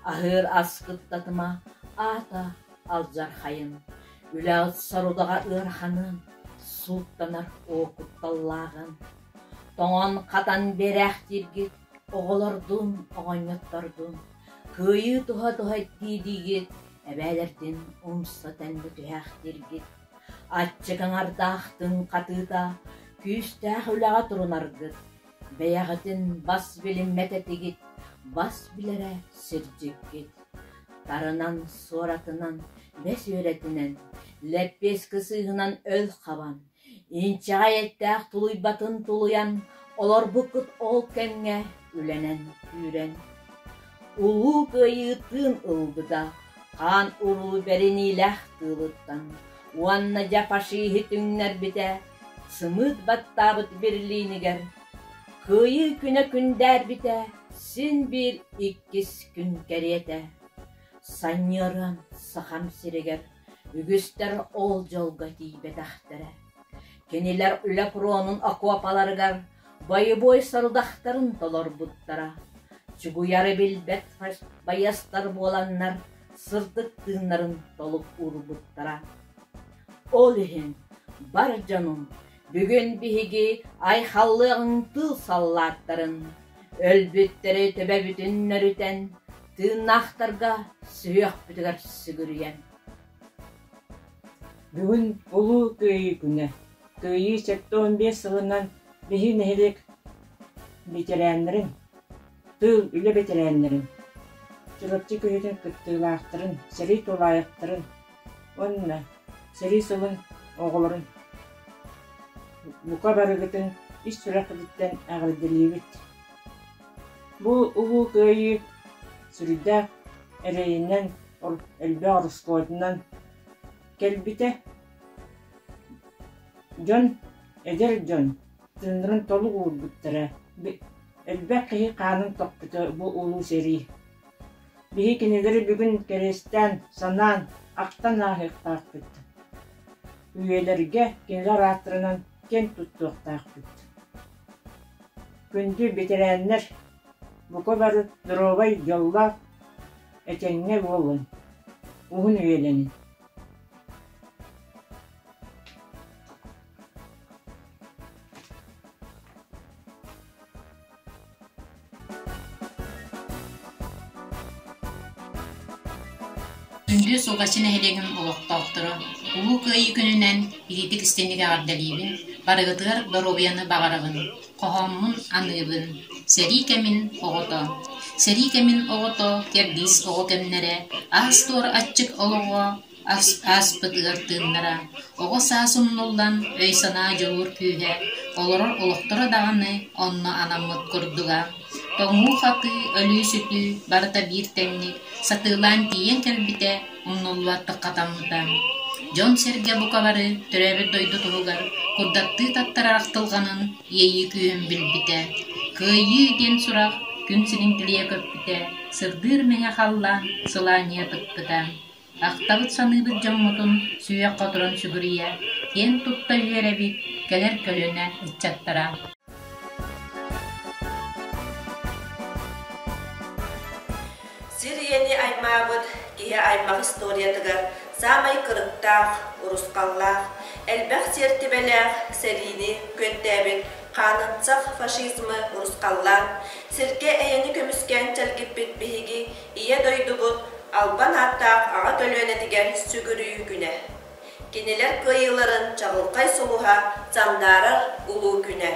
Аһыыр ас кыттатыма, аата алдьархайын, үлэҕит сорудаҕа ыараханын, сууттанар оо кутталлааҕын. Тоҥон-хатан биэрээхтииргит, оҕолордуун, оҕонньоттордуун, кыайыы туһа-туһа дии-диигит, эбээлэрдин умса тэннэ түһээхтииргит. Аччык аҥардаах тыҥ хатыыта, күүстээх үлэҕэ турунаргыт, бэйэҕитин бас билиммэт этигит, бас билэрэ сирдьиккит. Тарынан, суоратынан, бэс үөрэтинэн, лэппиэскэ сыыһынан өл хабан, Инчэҕэй эттээх тулуйбатын тулуйан, олорбуккут ол кэмҥэ үлэнэн күүрэн. Улуу Кыайыы тыын ылбыта, хаан уруу бэриниилээх тыылыттан уонна дьэ фашиһы түҥнэрбитэ, сымыыт баттаабыт Берлинигэр. Кыайыы күнэ күндээрбитэ, син биир иккис күн кэриэтэ. Санньыаран Сахам сиригэр Үгүстэр ол дьолго тиийбэтэхтэрэ. Кинилэр үлэ фронун окуопаларыгар бойобуой сорудахтарын толорбуттара. Чугуйары билбэт байыастар буоланнар сырдык тыыннарын толук уурбуттара. Ол иһин, бар дьонум, бүгүн биһиги айхаллыаҕыҥ тыыл саллааттарын, өлбүттэри төбөбүтүн нөрүтэн, тыыннаахтарга сүһүөхпүтүгэр сүгүрүйэн. Бүгүн Улуу Кыайыы күнэ. Кыайыы 75 сылынан биһи нэһилиэк ветераннарын, тыыл үлэ ветераннарын, Чурапчы күһүтүн кыттыылаахтарын, сэрии тулаайахтарын уонна сэрии сылын оҕолорун бука барыгытын ис сүрэхпититтэн эҕэрдэлиибит. Бу Улуу Кыайыы сүрдээх эрэйинэн, элбэх ороскуотунан кэлбитэ. Дьон, эдэр дьон. Тыыннарын толук уурбуттара. Элбэх киһи хаанын тохпута бу улуу сэрии. Биһи кинилэри бүгүн кэриэстээн, санаан, ахтан ааһыахтаахпыт. Үйэлэргэ кинилэр ааттарынан киэн туттуохтаахпыт. Күндү бэтэрээннэр, бука бары доруобай, дьоллоох, этэҥҥэ буолуҥ, уһун үйэлэниҥ. Күндү Сулҕаччы нэһилиэгин олохтоохторо, Улуу Кыайыы күнүнэн итиитик истиҥник эҕэрдэлиибин, барыгытыгар доруобуйаны баҕарабын, хоһооммун аныыбын. Сэрии кэмин оҕото Сэрии кэмин оҕото, кэрдиис оҕо кэмнэрэ, аас-туор аччык олоҕо, ааспыт ыар тыыннара, оҕо саас умнуллан, өй-санаа дьулуур күүһэ, олорор олохторо даҕаны онно анаммыт курдуга. Тоҥуу-хатыы, өлүү-сүтүү барыта биир тэҥник сатыылаан тиийэн кэлбитэ, умнуллубаттык хатаммыта. Дьон-сэргэ бука бары төрөөбүт дойду туһугар курдаттыы таттарар ахтылҕанын иэйии күүһүн билбитэ. Кыайыы диэн сурах күн сирин тилийэ көппүтэ, сырдыыр мэҥэ халлаан сылаанньыйа тыкпыта. Ахтабыт-саныыбыт дьоммутун сүһүөххэ туран сүгүрүйэ, киэн тутта үөрэбит, кэлэр көлүөнэ ыччаттара. Сир ийэни аймаабыт киһи аймах историятыгар саамай кырыктаах, урусхаллаах, элбэх сиэртибэлээх сэриини күөнтээбит хаанымсах фашизмы урусхаллаан, сиргэ эйэни көмүскээн чэлгиппит биһиги Ийэ дойдубут албан ааттаах аҕа көлүөнэтигэр сүгүрүйүү күнэ. Кинилэр кыайыыларын чаҕылхай сулуһа сандаарар улуу күнэ.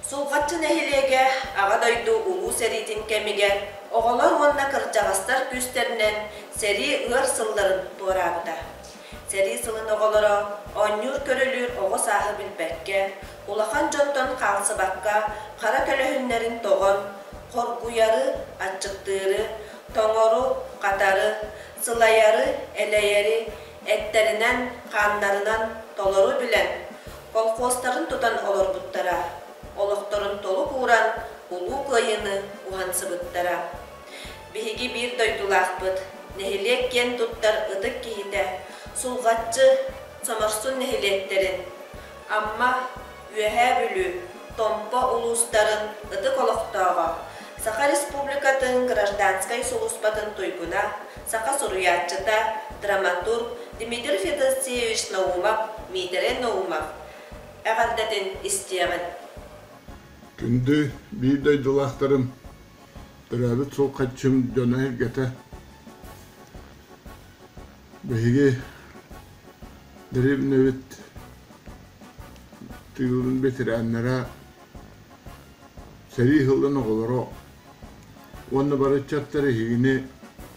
Сулҕаччы нэһилиэгэ Аҕа дойду Улуу сэриитин кэмигэр оҕолор уонна кырдьаҕастар күүстэринэн сэрии ыар сылларын туораабыта. Сэрии сылын оҕолоро оонньуур-көрүлүүр оҕо сааһы билбэккэ, улахан дьонтон хаалсыбакка хара көлөһүннэрин тоҕон, хоргуйары, аччыктыыры, тоҥору, хатары, сылайары, элэйэри эттэринэн, хааннарынан толору билэн, колхозтарын тутан олорбуттара, олохторун толук ууран Улуу Кыайыыны уһансыбыттара. Биһиги биир дойдулаахпыт, нэһилиэк киэн туттар ытык киһитэ, Сулҕаччы, Соморсун нэһилиэктэрин, Амма, Үөһээ Бүлүү, Томпо улуустарын ытык олохтооҕо, Саха Республикатын гражданскай сулууспатын туйгуна, саха суруйааччыта, драматург Дмитрий Федосеевич Наумов, Миитэрэй Наумов эҕэрдэтин истиэҕин. Күндү биир дойдулаахтарым, төрөөбүт суолхаччым дьоно-сэргэтэ, биһиги дэриэбинэбит тыылын бэтэрээннэрэ, сэрии сылын оҕолоро уонна бары ыччаттар эһигини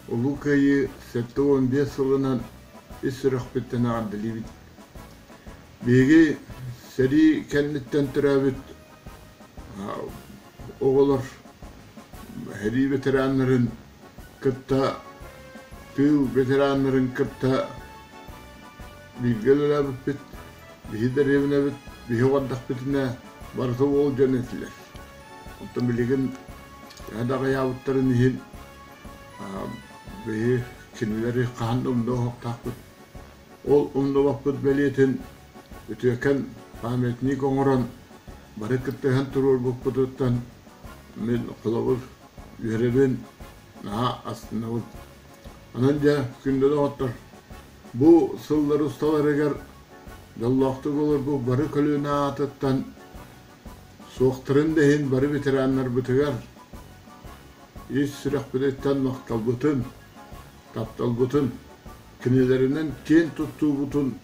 Улуу Кыайыы 75 сылынан ис сүрэхпиттэн эҕэрдэлиибит. Биһиги сэрии кэнниттэн төрөөбүт оҕолор сэрии ветераннарын кытта, тыыл ветераннарын кытта бииргэ үлэлээбиппит, биһи дэриэбинэбит, биһи оҕордохпүтүнэ барыта уол дьон этилэр. Оттон билигин төһө да аҕыйаабыттарын иһин биһи кинилэри хаһан да умнуо суохтаахпыт. Ол умнубаппыт бэлиэтин үтүөкэн памятник оҥорон бары кыттыһан туруорбуппутуттан мин холобур үөрэбин, наһаа астынабын. Онон дьэ, күндү доҕоттор, бу сыллар усталарыгар дьоллоохтук олорбут бары көлүөнэ аатыттан суохтарын да иһин бары ветераннарбытыгар ис сүрэхпититтэн махталбытын, тапталбытын, кинилэринэн киэн туттуубутун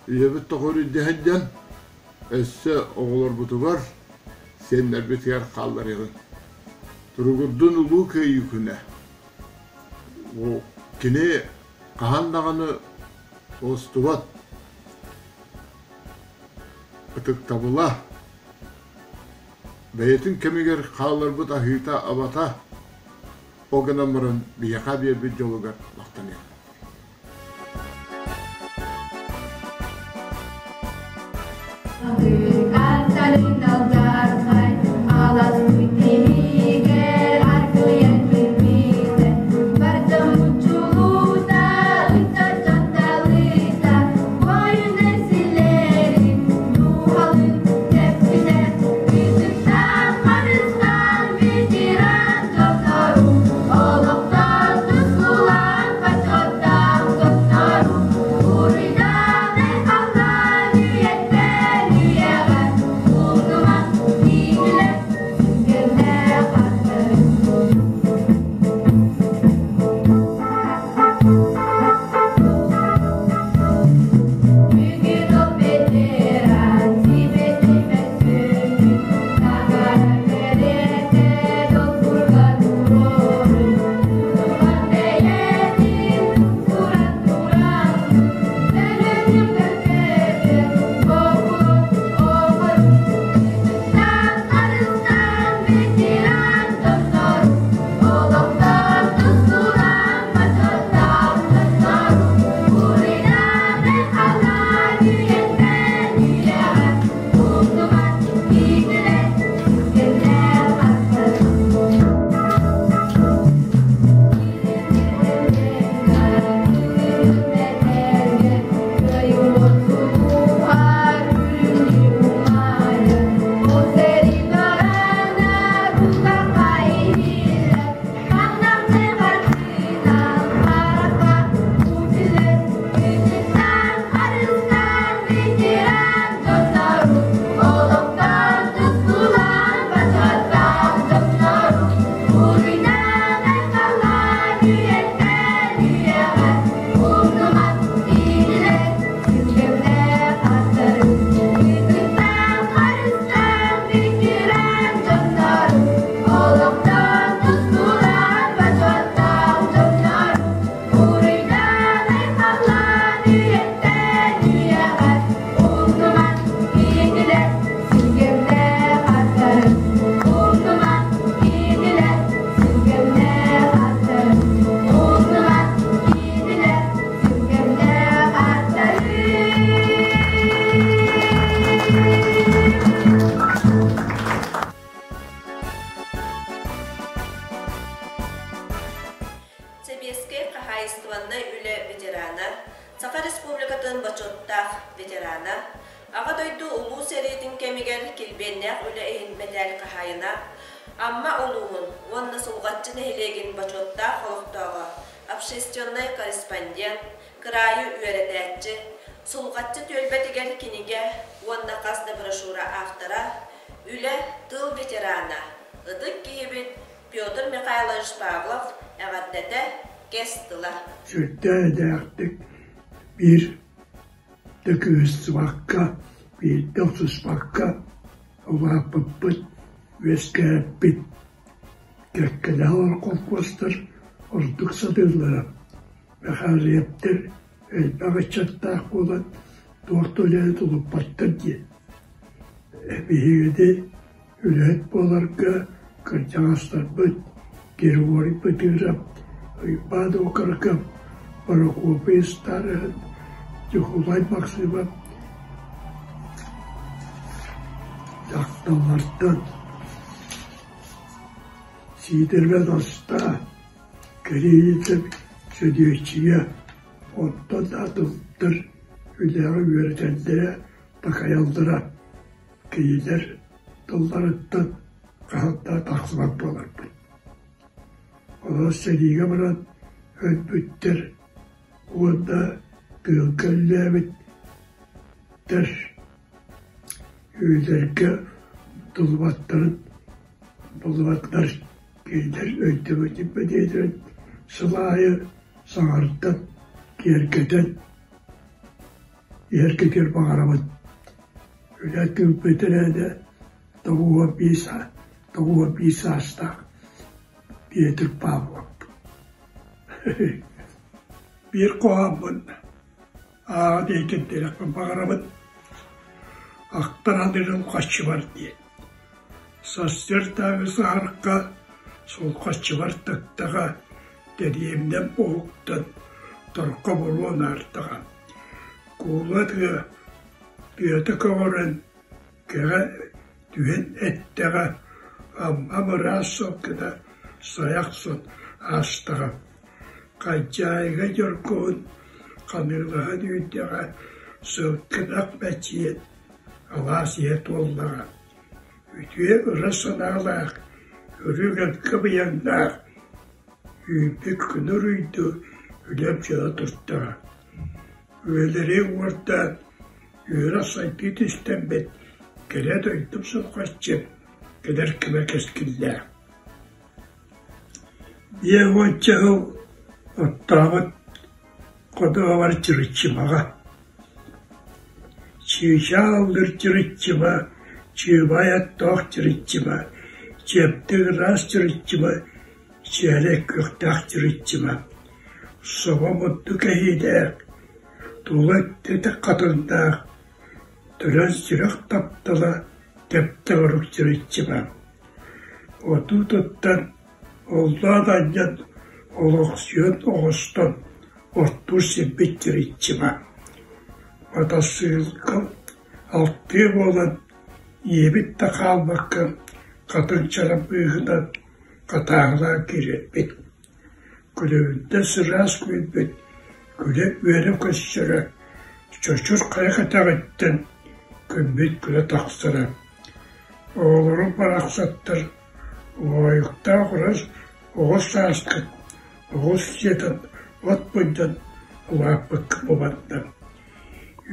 үйэбит тоҕо үрдэһэн өссө оҕолорбутугар, сиэннэрбитигэр хаалларыаҕыҥ. Туругурдун Улуу Кыайыы күнэ! Кини хаһан даҕаны уостубат ытыктабыла, бэйэтин кэмигэр хаалларбыт аһыыта-абата ол гынан баран биһиэхэ биэрбит дьолугар махтаныам. Аттарын сэриитин кэмигэр килбиэннээх үлэ иһин мэтээл хаһаайына, Амма улууһун уонна Сулҕаччы нэһилиэгин бочуоттаах олохтооҕо, общественнай корреспондент, кыраайы үөрэтээччи, Сулҕаччы түөлбэтигэр кинигэ уонна хас да брошюра автора, үлэ, тыыл ветерана, ытык киһибит Петр Михайлович Павлов эҕэрдэтэ, кэс тыла. Сүрдээхтик биир да кыыһырсыбакка, биирдэ охсуспакка улааппыппыт, үөскээппит. Кэккэлэһэ олорор холкуостар ордук сатыыллара. Мэхээлийэптэр элбэх ыччаттаах буолан туох да үлэни тулуппаттар диэн. Биһигини үлэһит буоларга кырдьаҕастарбыт Григорий Пытыров, Уйбаан Окороков, Прокопий Старыгин, Ньукулай Максимов дьахталлартан Сиидэрбэ Настаа, Кириллин Сөдүөччүйэ, онтон да атыттар үлэҕэ үөрэтэллэрэ, такайаллара. Кинилэр тылларыттан хаһан да тахсыбат буоларбыт. Онон сэриигэ баран өлбүттэр уонна тыылга үлэлээбиттэр үйэлэргэ тулубаттарын булубаттар кинилэр өйдөбүнньүк бэлиэлэрин сыл аайы саҥардан, киэргэтэн иһэргитигэр баҕарабын. Үлэ тыыл бэтэрээнэ 95 саастаах Петр Павлов. Биир хоһооммун ааҕа диэкин баҕарабын. Ахтар аныырым хаччыбар диэн. Сарсыардааҥы саһарха сулхаччыбар тыктаҕа, дэриэбинэм уһуктан торко буруон аартаҕа. Куула тыа тыата көҕөрөн, кэҕэ түһэн эттэҕэ, Амма ыраас сылгыта сайа охсон аастаҕа. Хадьаайыга дьоргуһун ханыылаһан үүннэҕэ, сылгынах мэччийэн алаас иһэ туоллаҕа. Үтүө ыра санаалаах, үрүҥ өлгө быйаҥнаах үүммүт күн уруйду үлэм дьоно турдаҕа. Үлэлэри уордаан, үөрэх сайдыы түстэммит, кэрэ дойдум сулҕаччы, кэлэр кэмэ кэскиллээх. 50 сыл оттообут ходуһабар Чырыччымаҕа. Чыычааллыр Чырыччыма, чыыбай оттоох Чырыччыма, чэпти ыраас Чырыччыма, чээлэй күөхтээх Чырыччыма. Собо мунду кэһиилээх, тула өттө хатыҥнаах, төрөн сүрэх таптала тэптэ орук Чырыччыма. Отуу туттан, оллоон анньан, олохсуйан оҕустан оттуур сирбит Чырыччыма. Матассыылка алтыа буолан, ийэбит да хаалбакка хатыҥ чарам быыһынан хатааһылаан киирэрбит. Күлүбүттэн сылаас күүрбүт, күлэ-үөрэ көрсөрө, чочур хайа кэтэҕиттэн күммүт күлэ тахсара. Оҕолорум барахсаттар уоһуктаах урас оҕо сааскыт оҕус сиэтэн от мунньан улааппыкка бубанна.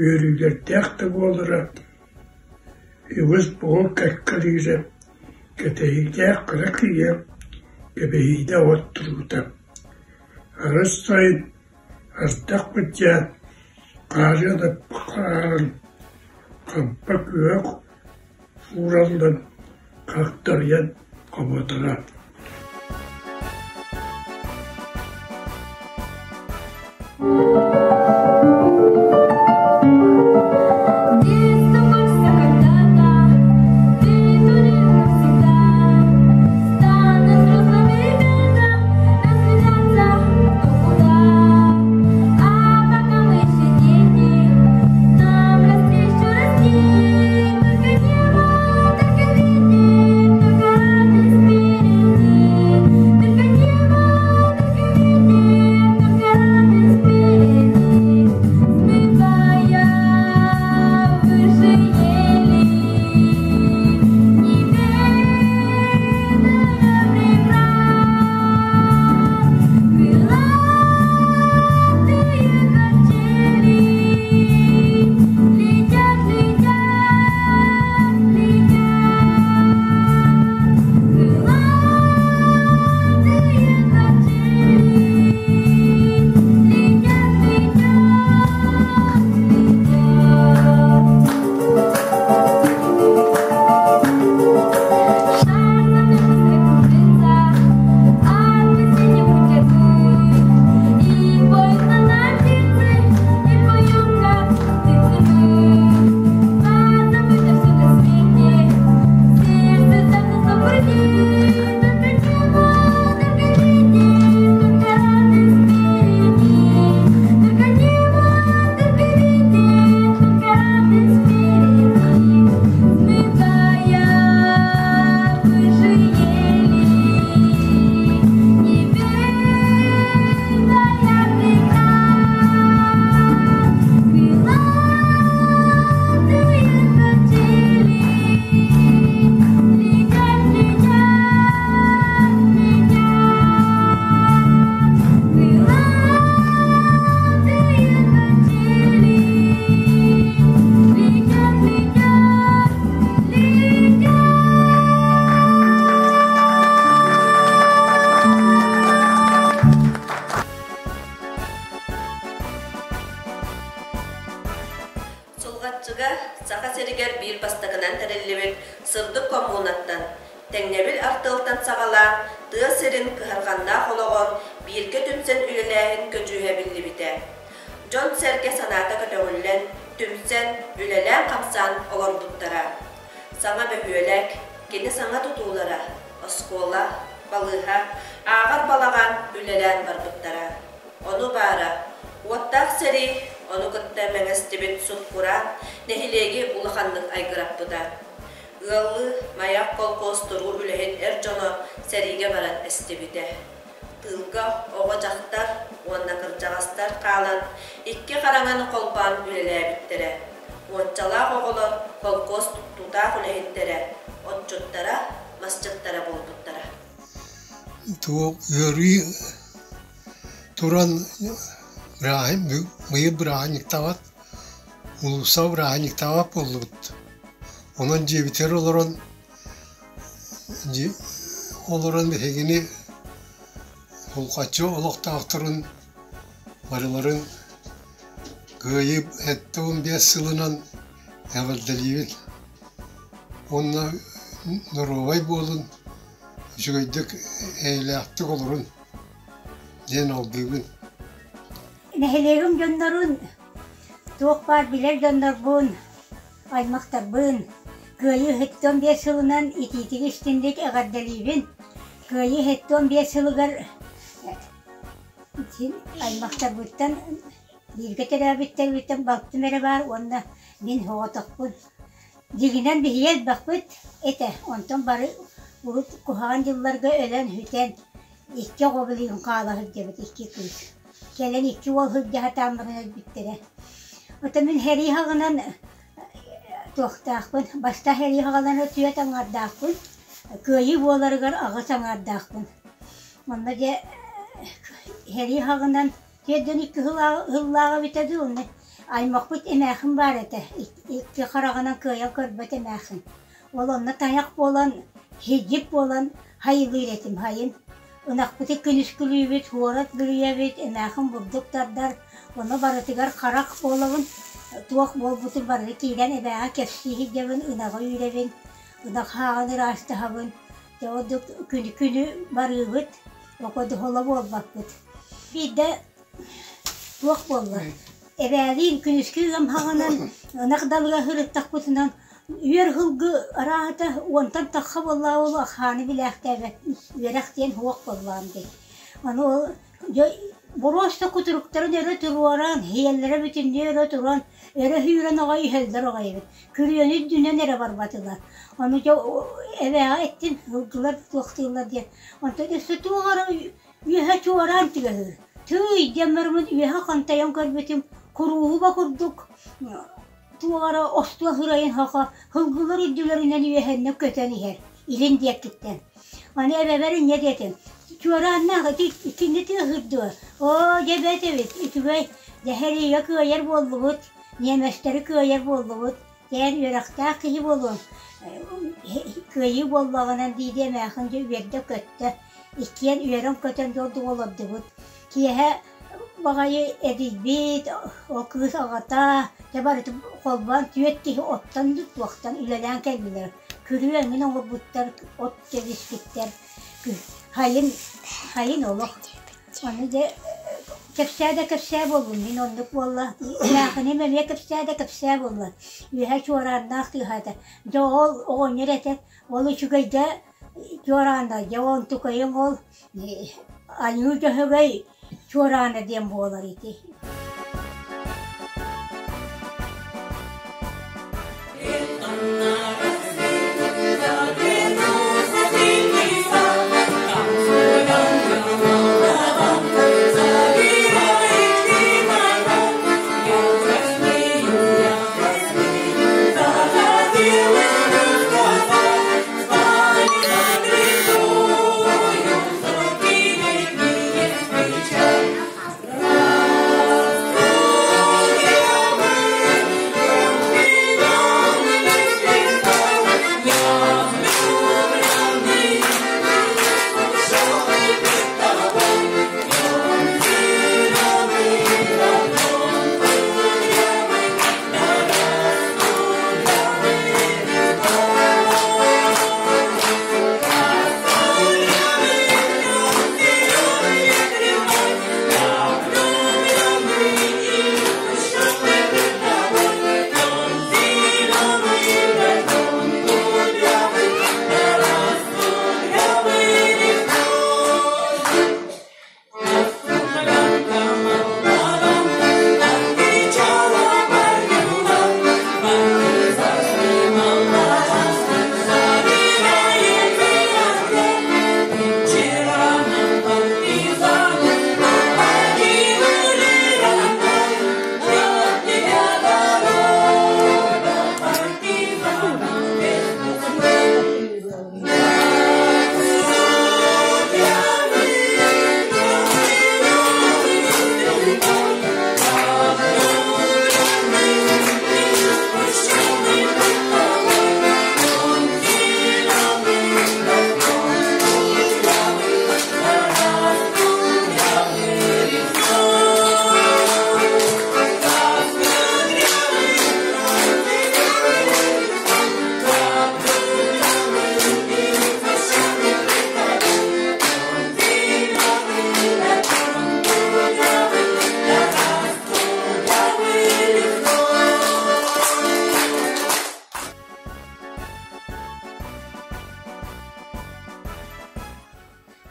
Үөрүүлэрдээх да буолара, үгүс бугул кэккэлиирэ, кэтэһиилээх кыра киһи кэбиһиитэ от турбута. Арыс сайын ардах быдьаан, хаарыан хааран, хампа күөх уураллан хагдарыйан хомоторо. тэриллибит Сырдык коммунаттан, Тэҥнэбил артыалтан саҕалаан тыа сирин кыһарҕаннаах олоҕор бииргэ түмсэн үлэлээһин көдьүүһэ биллибитэ. Дьон-сэргэ санаата көтөҕүллэн, түмсэн, үлэлээн-хамсаан олорбуттара. Саҥа бөһүөлэк, кини саҥа тутуулара, оскуола, балыыһа, ааҕар балаҕан үлэлээн барбыттара. Ону баара, уоттаах сэрии ону кытта мэҥэстибит сут-кураан нэһилиэги улаханнык айгыраппыта. Ыаллыы Маяк колхоз туруу үлэһит эр дьоно сэриигэ баран эстибитэ. Тыылга оҕо-дьахтар уонна кырдьаҕастар хаалан икки хараҥаны холбоон үлэлээбиттэрэ. Уончалаах оҕолор холкуос тутаах үлэһиттэрэ, отчуттара, масчыттара буолбуттара. Туох ыарыы туран быйыл бырааһынньыктаабат, улууска бырааһынньыктаабат буоллубут. Онон дьиэбитигэр олорон олорон биһигини Булҕаччы олохтоохторун барыларын Кыайыы 75 сылынан эҕэрдэлиибин уонна доруобай буолун, үчүгэйдик, эйэлээхтик олорун диэн алгыыбын. Нэһилиэгим дьоннорун, туох баар билэр дьоннорбун, аймахтарбын Кыайыы 75 сылынан итиитик истинник эҕэрдэлиибин. Кыайыы 75 сылыгар аймахтарбыттан бииргэ төрөөбүттэрбиттэн балтым эрэ баар уонна мин соҕотохпун. Дьиҥинэн биһиги элбэхпит этэ, онтон бары урут куһаҕан дьылларга өлөн-сүтэн икки оҕо билигин хаала сылдьабыт, икки кыыс. Кэлэн икки уол сылдьа сатаан баран өлбүттэрэ. Оттон мин сэрии хаҕынан туохтаахпын, бастаан сэрии хаҕалана түөрт аҥаардаахпын, кыайыы буоларыгар аҕыс аҥаардаахпын. Онно дьэ сэрии хаҕынан түөрт икки сыллааҕы эбитэ дуу, онно аймахпыт эмээхин баар этэ, икки хараҕынан кыайан көрбөт эмээхин. Ол онно тайах буолан, сидьик буолан хайылыыр этим хайын. Ынахпыты күнүскүлүүбүт, куорат бүрүйэбит, эмээхин бурдук тардар, ону барытыгар харах буолабын, туох буолбутун барыта киирэн эбээҕэ кэпсии сылдьабын, ынаҕы үүрэбин, ынах хааҕын ыраастаһабын. Дьэ ордук күнү барыыбыт, окодуһула буолбаппыт. Биирдэ туох буолла? Эбээлиин күнүскү ыам хаҕынан ынах далыга сырыттахпытынан үөр сылгы арааһата уонтан тахха буоллаҕа ол ахааны билээхтээбэт үөрэх диэн суох буоллаҕым дии. Аны ол дьэ боруоста кутуруктарын өрө туруоран, иһэллэрэ бүтүннүү өрө туран, өрө сүүрэн аҕай иһэллэр аҕай эбит. Күрүөнү үрдүнэн эрэ барбатылар. Ону дьэ эбээҕэ эттим, сылгылар туохтууллар диэн. Онтон өссө туох эрэ үөһэ чуораан түгэһиир. Тыый диэн бараммын үөһэ хантайан көрбүтүм, курууһуба курдук туох эрэ остуол сырайын саха сылгылар үрдүлэринэн үөһэннэ көтөн иһэр илин диэкиттэн. Аны эбэбэр инньэ диэтим, чуорааннаах ити итинни тыаһыыр дуо? Оо, дьэ бэт эбит, үчүгэй, дьэ сэриигэ кыайар буоллубут, ньиэмэстэри кыайар буоллубут, Кээн үөрэхтээх киһи буолуом, кыайыы буоллаҕынан дии-дии эмээхин дьэ үөрдэ-көттө, иккиэн үөрэн-көтөн дьолдук олордубут. Киэһэ баҕайы эдийбит, ол кыыс аҕата, дьэ барыта холбоон түөрт киһи оттон туохтан үлэлээн кэллилэр. Күрүө эҥин оҥорбуттар, от кэбиспиттэр. Сайын, сайын олох. Ону дьэ кэпсээ да кэпсээ буоллум мин оннук буолла. Эмээхиним эмиэ кэпсээ да кэпсээ буолла. Үөһэ чуорааннаах тыаһаата. Дьэ ол оҕонньор этэ, ол үчүгэйгэ чуораана, дьэ онтукайыҥ ол айыы дьөһөгөй чуораана диэн буолар ити.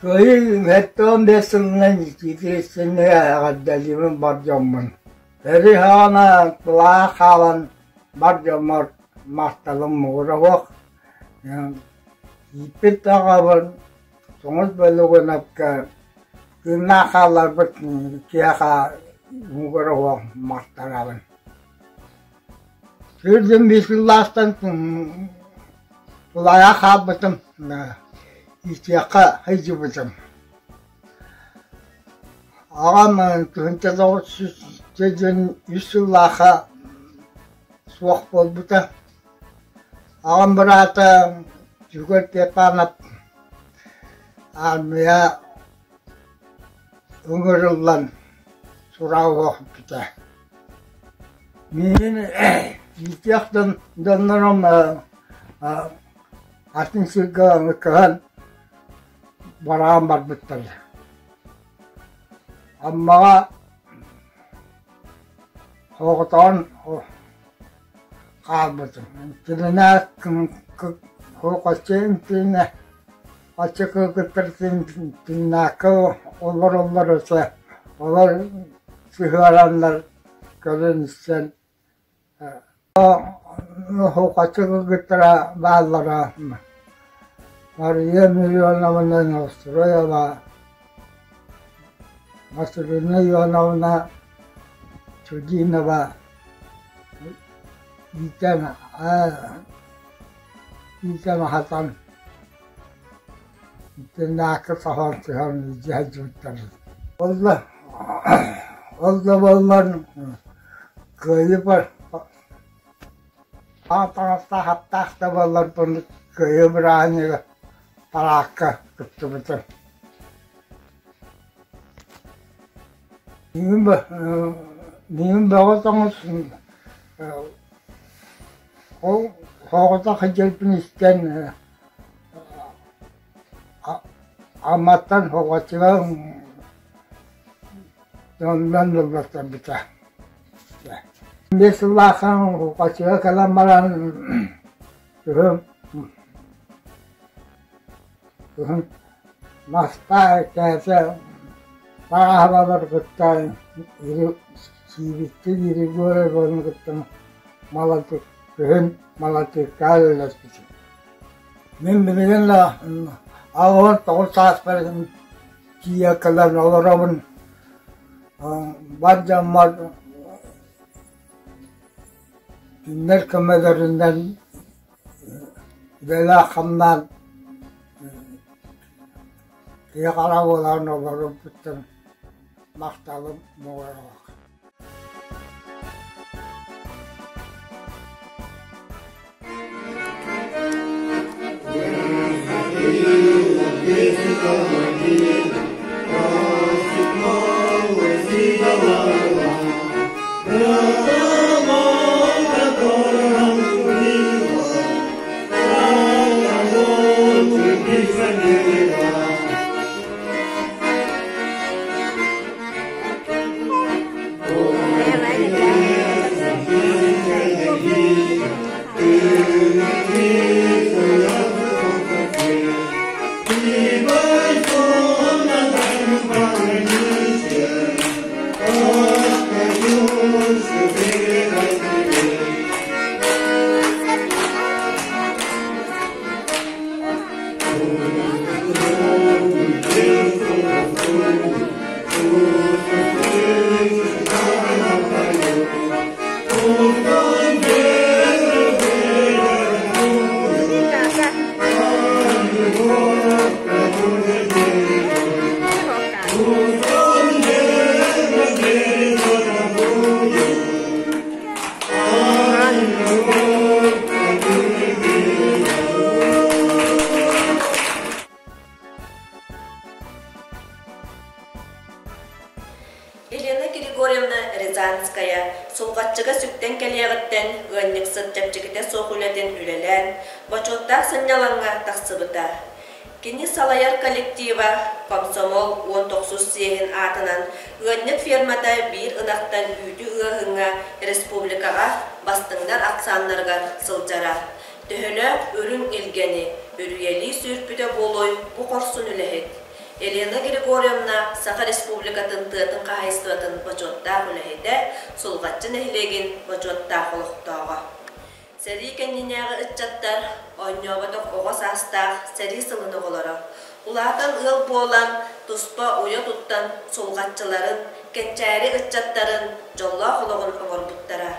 Кыайыы 75 сылынан итиитириссиннэгэ эҕэрдэлиибин бар дьоммун. Сэрии саҕана тулаайах хаалан бар дьоммор махталым муҥура суох. Ииппит аҕабын Тоҥус Бөлүгүнэпкэ тыыннаах хаалларбыт киһиэхэ муҥура суох махтанабын. Сүүрдүм биир сыллаахтан тулаайах хаалбытым, иитиэххэ сылдьыбытым. Аҕам 1903 сыллаахха суох буолбута. Аҕам быраата Дьүгэр Степанов аармыйа ыҥырыллан сураҕа охпута. Миигин иитиэх дьоннорум атын сиргэ көһөн бараан барбыттар. Аммаҕа соҕотоҕун хаалбытым. Интэринээт интэринээт Ачча кыргыттар тыыннаахха олороллор этэ, олор сыһыараннар көрөн-истэн ачча кыргыттара бааллара Мария Миллионовна Неустроева, Василина Ивановна Чудинова иитэн иитэн аһатан Итиннээххэ саһан түһэн илдьэ сылдьыбыттар. Ол да ол да буоллар кыайыы бар таҥастаах аттаах да буолларбын кыайыы бырааһынньыга параакка кыттыбытым. Миигин бөҕө тоҥус ол соҕотох сылдьарбын истэн Амматтан Хоҕоччуга дьонунан ыллаттарбыта. Биэс сыллаахха Хоҕоччуга кэлэн баран күһүн күһүн Москва кээсэ Пааһабалар кытта сиибиттик Григорьеваны кытта малатык күһүн малатыыкка үлэлэспитим. Мин билигин да 89 сааспар тиийэ кэлэн олоробун. Бар дьоммор кинилэр көмөлөрүнэн үлэлээх-хамнаан киһи-хара буолан олорбуттан махталым муҥура суох. Елена Григорьевна Рязанская Сулҕаччыга сүктэн кэлиэҕиттэн ыанньыксыт чэпчэкитэ суох үлэтин үлэлээн, бочуоттаах сынньалаҥҥа тахсыбыта. Кини салайар коллектива комсомол уон тохсус съеһин аатынан ыанньык фермата биир ынахтан үүтү ыаһыҥҥа республикаҕа бастыҥнар ахсааннарыгар сылдьара. Төһөлөөх үрүҥ илгэни үрүйэлии сүүрпүтэ буолуой бу хорсун үлэһит? Елена Григорьевна Саха Республикатын тыатын хаһаайыстыбатын бочуоттаах үлэһитэ, Сулҕаччы нэһилиэгин бочуоттаах олохтооҕо. Сэрии кэннинээҕи ыччаттар оонньооботох оҕо саастаах сэрии сылын оҕолоро, улаатан ыал буолан, туспа уйа туттан сулҕаччыларын, кэнчээри ыччаттарын дьоллоох олоҕун оҥорбуттара.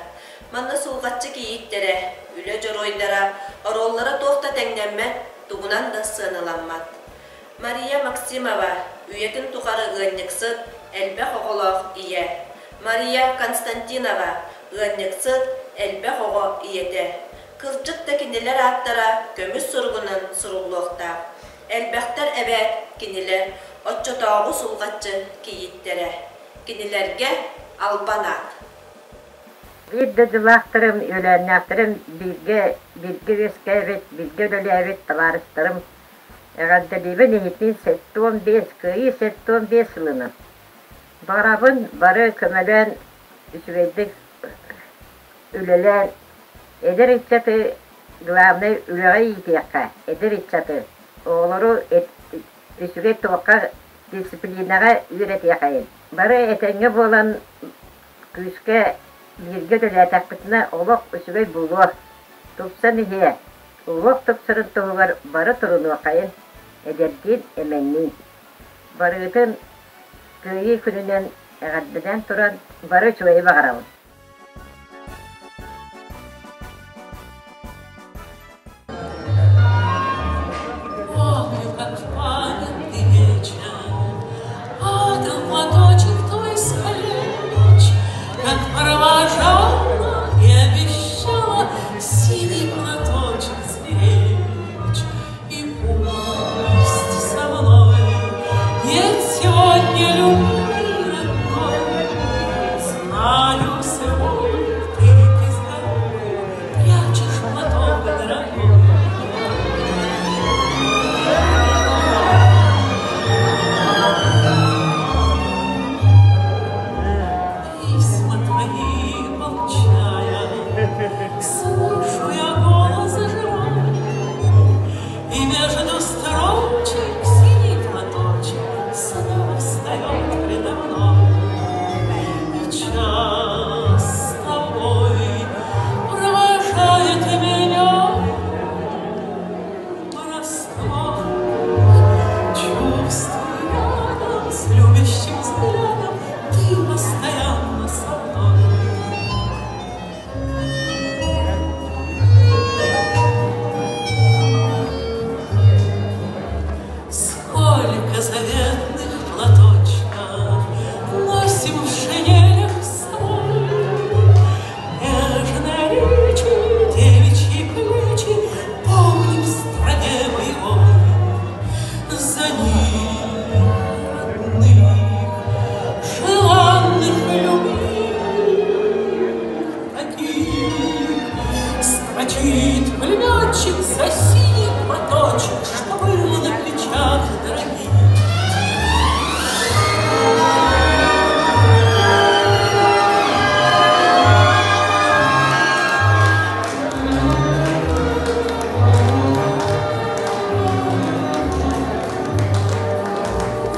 Манна сулҕаччы кийииттэрэ, үлэ дьоруойдара оруоллара туох да тэҥнэммэт, тугунан да сыаналаммат. Мария Максимова үйэтин тухары ыанньыксыт, элбэх оҕолоох ийэ. Мария Константинова ыанньыксыт, элбэх оҕо ийэтэ. Кырдьык да кинилэр ааттара көмүс суругунан суруллуохтаах. Элбэхтэр эбээт кинилэр оччотооҕу сулҕаччы кийииттэрэ. Кинилэргэ албан аат. Биир дойдулаахтарым, үөлээннээхтэрим бииргэ бииргэ үөскээбит, бииргэ үлэлээбит табаарыстарым эҕэрдэлиибин иһитин 75, Кыайыы 75 сылынан. Баҕарабын бары көмөлөөн үчүгэйдик үлэлээн эдэр ыччаты главнай үлэҕэ иитиэххэ, эдэр ыччаты, оҕолору үчүгэй туохха дисциплинаҕа үөрэтиэхэйин. Бары этэҥҥэ буолан күүскэ бииргэ үлэлээтэхпитинэ олох үчүгэй буолуо, тупсан иһиэ. Олох тупсарын туһугар бары турунуоххайын, эдэрдиин, эмэнниин. Барыгытын Кыайыы күнүнэн эҕэрдэлээн туран бары үчүгэйи баҕарабын. Помню, как в памятный вечер Падал платочек твой с плеч, Как провожала и обещала Синий платочек сберечь. И пусть со мной нет сегодня любви родной, Знаю, свой ты пиздарой Прячешь платок дорогой. Письма твои получая, Слышу я голос живой, И между строчек синий платочек Снова встает предо мной. И час с тобой провожает меня врасплох. Чувствую рядом с любящим взглядом Ты постоянно со мной. Сколько заветных платочков Носим в шинелях с собой. Нежные речи, девичьи плечи Помним в стране боевой. За них, родных, желанных любимых таких Строчит пулеметчик за синий платочек, Что был на плечах дорогих.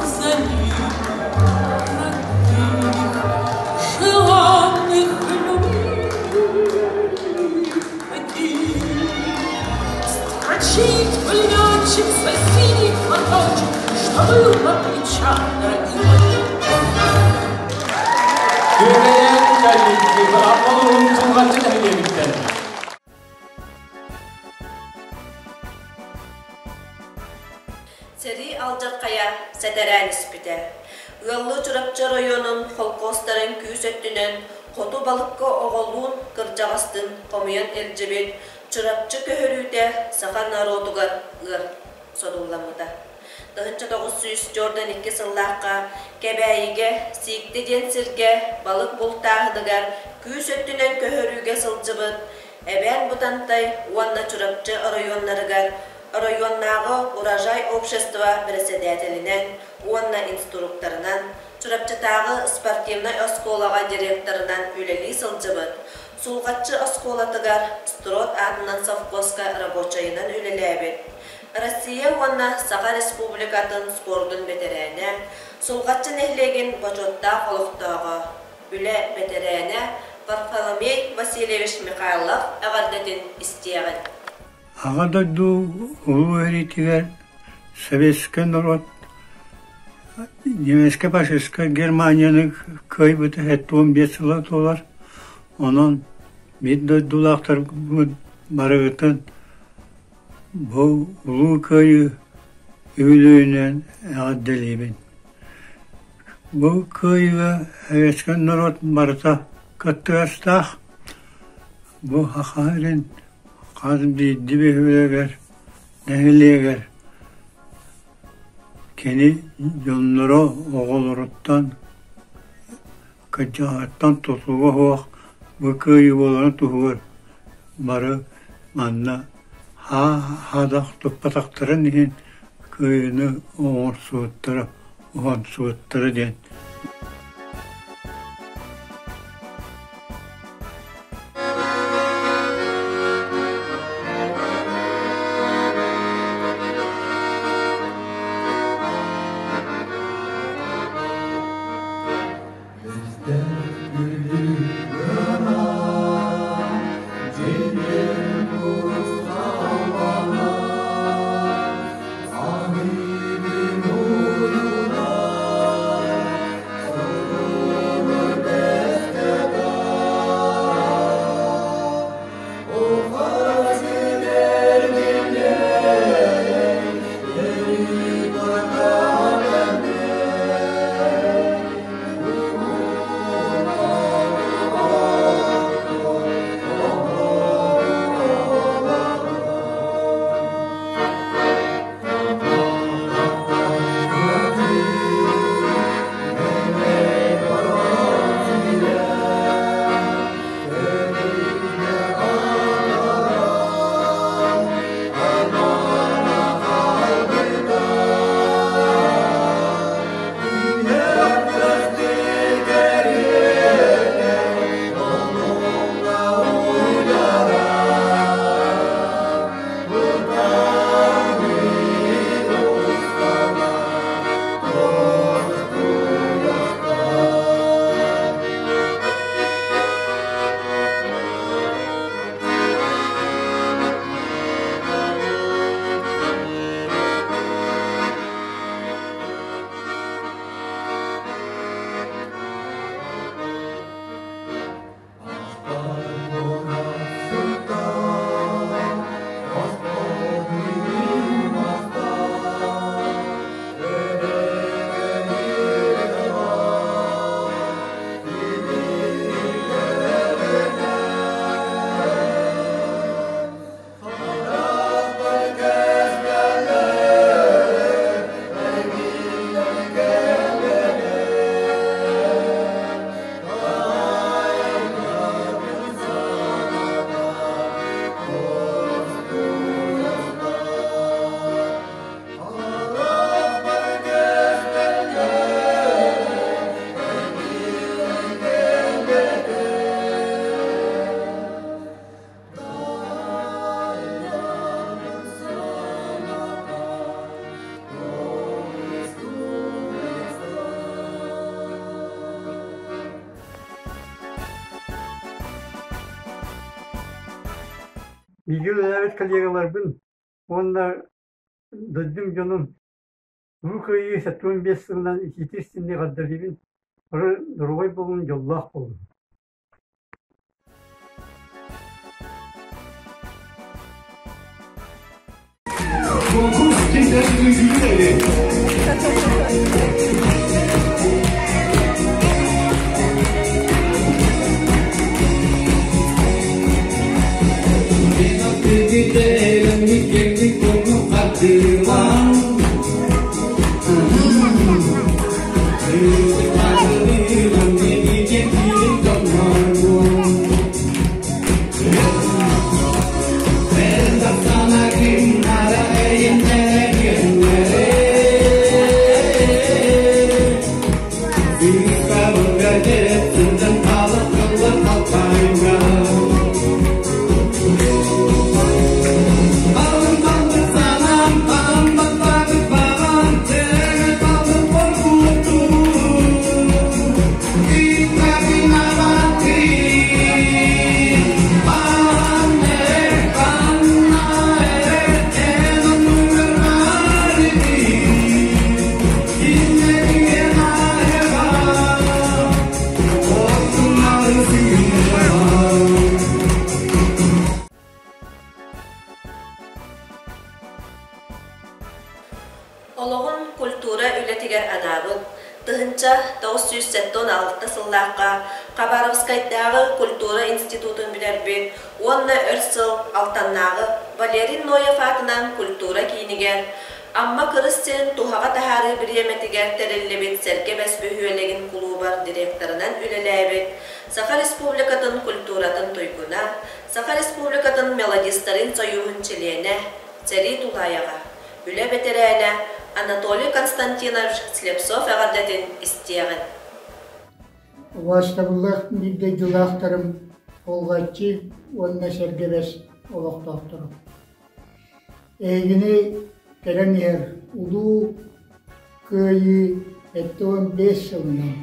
За них, родных, желанных, любимых таких. Строчит пулеметчик за синий платочек, Что был на плечах дорогих. Күөгэйэн коллектив Амма улууһун Сулҕаччы нэһилиэгиттэн. Сэрии алдьархайа сэтэрээн испитэ. Ыаллыы Чурапчы оройуонун холкуостарын күүс өттүнэн хоту балыкка оҕолуун кырдьаҕастыын хомуйан илдьибит Чурапчы көһөрүүтэ саха норуотугар ыар содулламмыта. 1942 сыллаахха Кэбээйигэ Сиикти диэн сиргэ балык бултааһыныгар күүс өттүнэн көһөрүүгэ сылдьыбыт Эбээн Бытантай уонна Чурапчы оройуоннарыгар оройуоннааҕы Урожай общество бэрэссэдээтэлинэн уонна инструкторынан, Чурапчытааҕы спортивнай оскуолаҕа директорынан үлэлии сылдьыбыт, Сулҕаччы оскуолатыгар Строд аатынан совхозка рабочайынан үлэлээбит. Россия уонна Саха Республикатын спордун бэтэрээнэ, Сулҕаччы нэһилиэгин бочуоттаах олохтооҕо, үлэ бэтэрээнэ Варфоломей Васильевич Михайлов эҕэрдэтин истиэҕин. Аҕа дойду Улуу сэриитигэр советскай норуот немецкэй-фашистскай Германияны кыайбыта 75 сыла туолар. Онон биир дойдулаахтарбыт барыгытын бу Улуу Кыайыы үбүлүөйүнэн эҕэрдэлиибин. Бу кыайыыга советскай норуот барыта кыттыгастаах. Бу Саха сирин Хас биирдии бөһүөлэгэр, нэһилиэгэр кини дьонноро оҕолоруттан, кырдьаҕаһыттан тутулуга суох бу кыайыы буоларын туһугар бары манна хаадах туппатахтарын иһин кыайыыны оҥорсубуттара, уһансыбыттара диэн. Бииргэ үлэлээбит коллегаларбын уонна дойдум дьонун Улуу Кыайыы 75 сылынан итиитик-истиҥник эҕэрдэлиибин, бары доруобай буолуҥ, дьоллоох буолуҥ. Олоҕун культура үлэтигэр анаабыт 1976 сыллаахха Хабаровскайдааҕы культура институтун бүтэрбит уонна өр сыл Алтаннааҕы Валерий Ноев аатынан культура киинигэр Амма кырыс сирин туһаҕа таһаарыы бириэмэтигэр тэриллибит Сэргэ Бэс бөһүөлэгин кулуубар директорынан үлэлээбит Саха Республикатын культуратын туйгуна, Саха Республикатын мелодистарын сойууһун чилиэнэ, сэрии тулаайаҕа, үлэ бэтэрээнэ Анатолий Константинович Слепцов эҕэрдэтин истиэҕин. Убаастабыллаах биир дойдулаахтарым Холҕаччы уонна Сэргэ Бэс олохтоохторо. Эһигини кэлэн иһэр Улуу Кыайыы 75 сылынан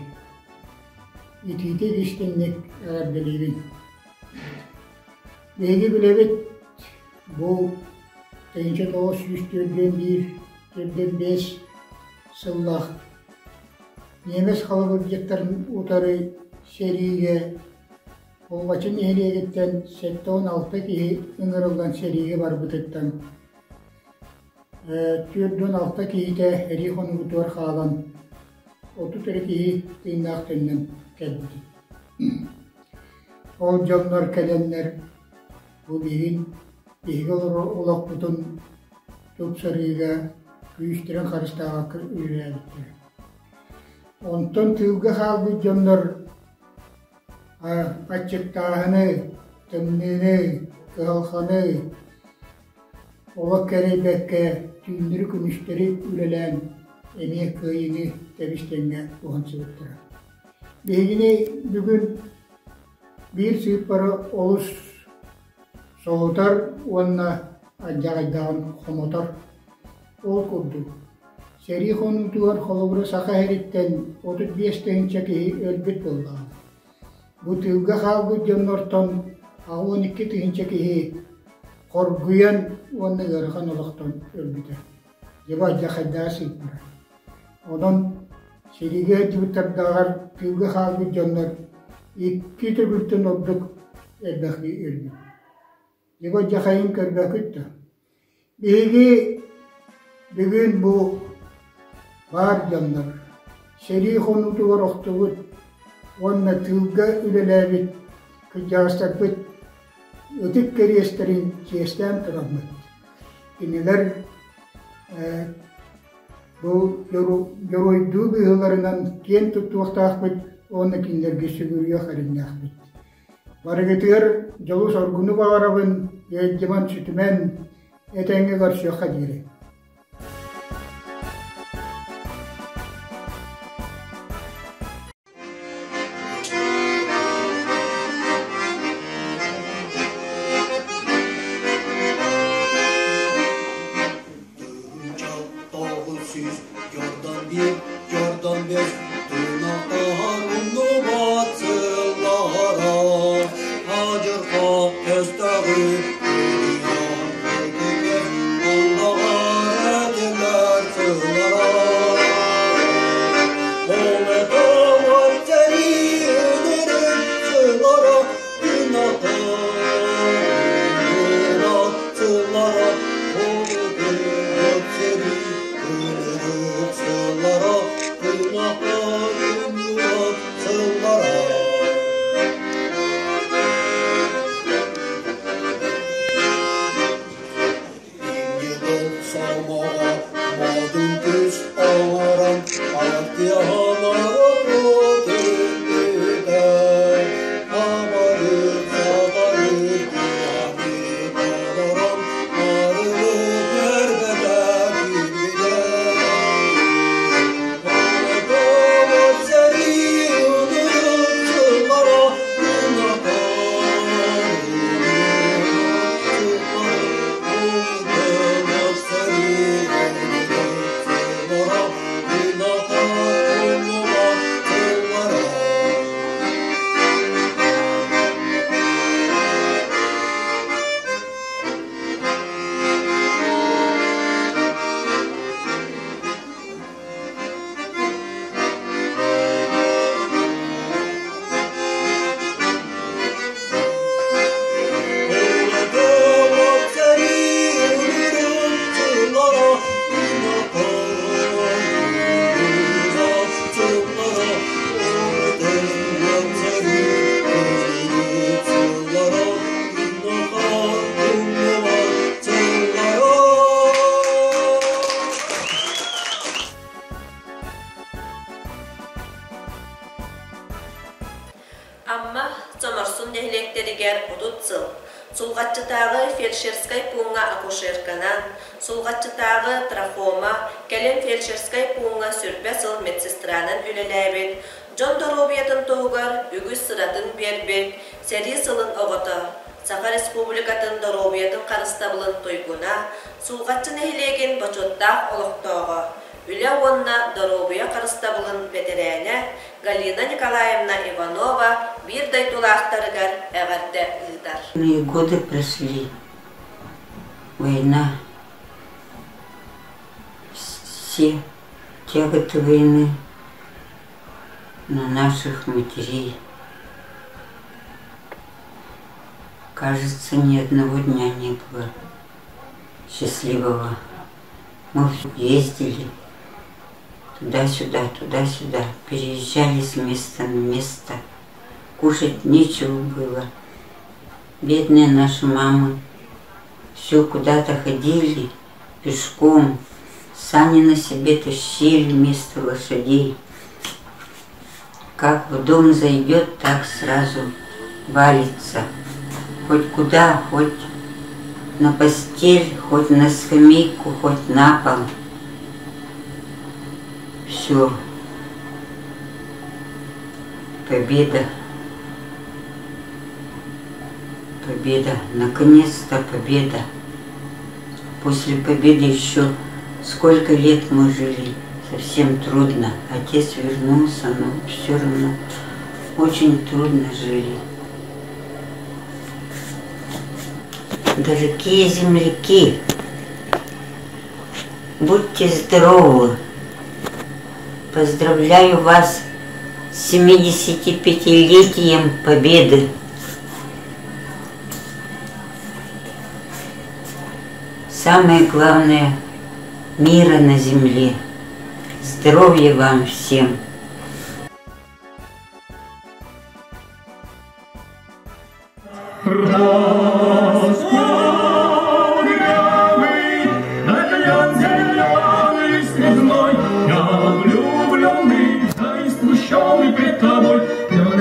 итиитик истиҥник эҕэрдэлиибин. Биһиги билэбит бу 1941 45 сыллаах немец халабырдьыттарын утары сэриигэ Холбочу нэһилиэгиттэн 76 киһи ыҥырыллан сэриигэ барбытыттан 46 киһитэ эрии хонугутугар хаалан 30 эрэ киһи тыыннаах төннөн кэлбит. Ол дьоннор кэлэннэр бу биһин биһиги олохпутун тупсарыыга күүстэрин харыстаабакка үлэлээбиттэр. Онтон тыылга хаалбыт дьоннор аччыктааһыны, тымныыны, кыһалҕаны олох кэрэйбэккэ түүннэри-күнүстэри үлэлээн эмиэ кыайыыны тэбис-тэҥҥэ уһансыбыттара. Биһигини бүгүн биир сыыппара олус соһутар уонна алдьарайдаҕын хомотор. Ол курдук, сэрии хонуутугар холобура Саха сириттэн 35 тыһыынча киһи өлбүт буоллаҕа. Бу тыылга хаалбыт дьоннортон 82 тыһыынча киһи хоргуйан уонна ыарахан олохтон өлбүтэ. Дьэ бу алдьархайдаах сыыппара. Онон сэриигэ сылдьыбыттардааҕар тыылга хаалбыт дьоннор икки төгүлтэн ордук элбэхтии өлбүт. Дьэ бу алдьархайын көрбөккүт да. Биһиги бүгүн бу баар дьоннор сэрии хонуутугар охтубут уонна тыылга үлэлээбит кырдьаҕастарбыт ытык кэриэстэрин чиэстээн тураммыт. Кинилэр бу дьоруойдуу быһыыларынан киэн туттуохтаахпыт уонна кинилэргэ сүгүрүйүөх эрэннээхпит. Барыгытыгар дьолу-соргуну баҕарабын, ыалдьыман сүтүмэн, этэҥҥэ көрсүөххэ диэри. фельдшерскай пууҥҥа акушерканан, Сулҕаччытааҕы трахома, кэлин фельдшерскай пууҥҥа сүрбэ сыл медсестранан үлэлээбит, дьон доруобуйатын туһугар үгүс сыратын биэрбит сэрии сылын оҕото, Саха Республикатын доруобуйатын харыстабылын туйгуна, Сулҕаччы нэһилиэгин бочуоттаах олохтооҕо, үлэ уонна доруобуйа харыстабылын бэтэрээнэ Галина Николаевна Иванова биир дойдулаахтарыгар эҕэрдэ ыытар. Годы прошли. Война. Все тяготы войны на наших матерей. Кажется, ни одного дня не было счастливого. Мы ездили туда-сюда, туда-сюда, переезжали с места на место. Кушать нечего было. Бедные наши мамы все куда-то ходили пешком, сани на себе тащили вместо лошадей. Как в дом зайдет, так сразу валится. Хоть куда, хоть на постель, хоть на скамейку, хоть на пол. Все. Победа. Победа. Наконец-то победа. После победы еще сколько лет мы жили. Совсем трудно. Отец вернулся, но все равно очень трудно жили. Дорогие земляки, будьте здоровы! Поздравляю вас с 75-летием Победы! Самое главное – мира на земле. Здоровья вам всем!